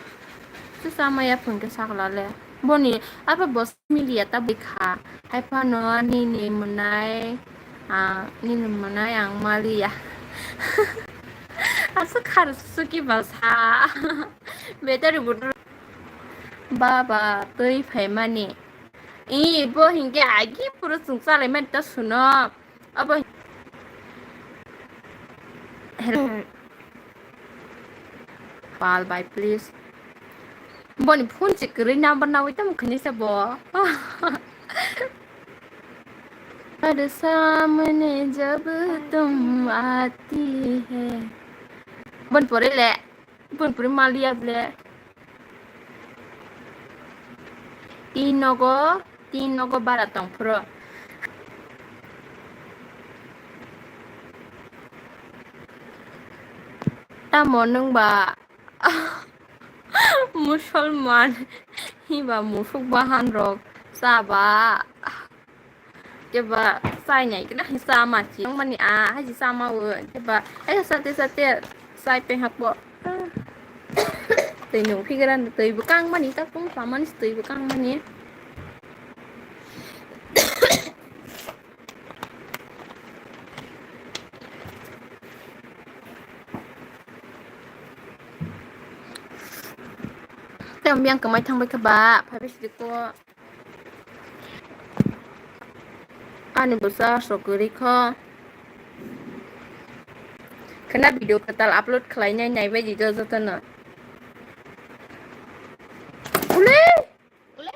se cha maya phone khe sakla le. Boni, apa bo miliya ta bwkha. Hai phano nini mwnai, ah, nini mwnai ang maliya. Aswk khar suki ba sa. Battery bo baba twi phaimani. Ee, bo hinkhe agi phuru chwng chalaimani ta suno. Abo Hello. Pal bai, please. Boni phone se kwrwi number nawi tamo khwni se bo. हर सामने जब तुम आती है। Bon pore le, bon pore maliya ble. Tin nogo, tin nogo bara tong phro. Tamo nwng ba Musolman hiba musuk bahan rok chaba. Keba chai nai kena hai chama chi mani a hai chi chama o keba hai sate sate chai pe hakbo. Tei nung phigera tei bwkang mani tak tung samani tei bwkang mani. Tei yang kwmai thangbai khe ba phaibai sidi ko. Ani bwsa sok kwrwi kho. Khena video kwtal upload khlainai naibai di jotono. Ule! Ule!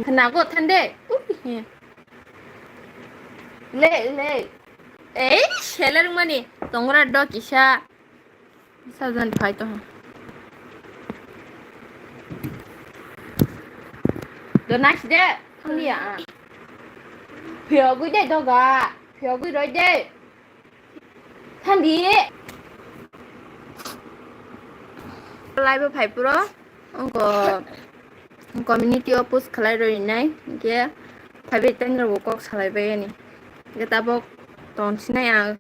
Khena go thande. Ui, he. Le, le. Ei, seler mani. Tongra do kisa. Sajan phai to. Do nasi de, thanglia. Phiyogwi de doga, phiyogwi roi de. Thandi. Live phai puro. Ongko community o post khalai roi nai. Ke phaibai tang rok kok salai bai ani. Ke tabok ton sinai ang.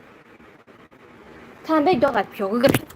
Thang dai doga phiyogwi gana.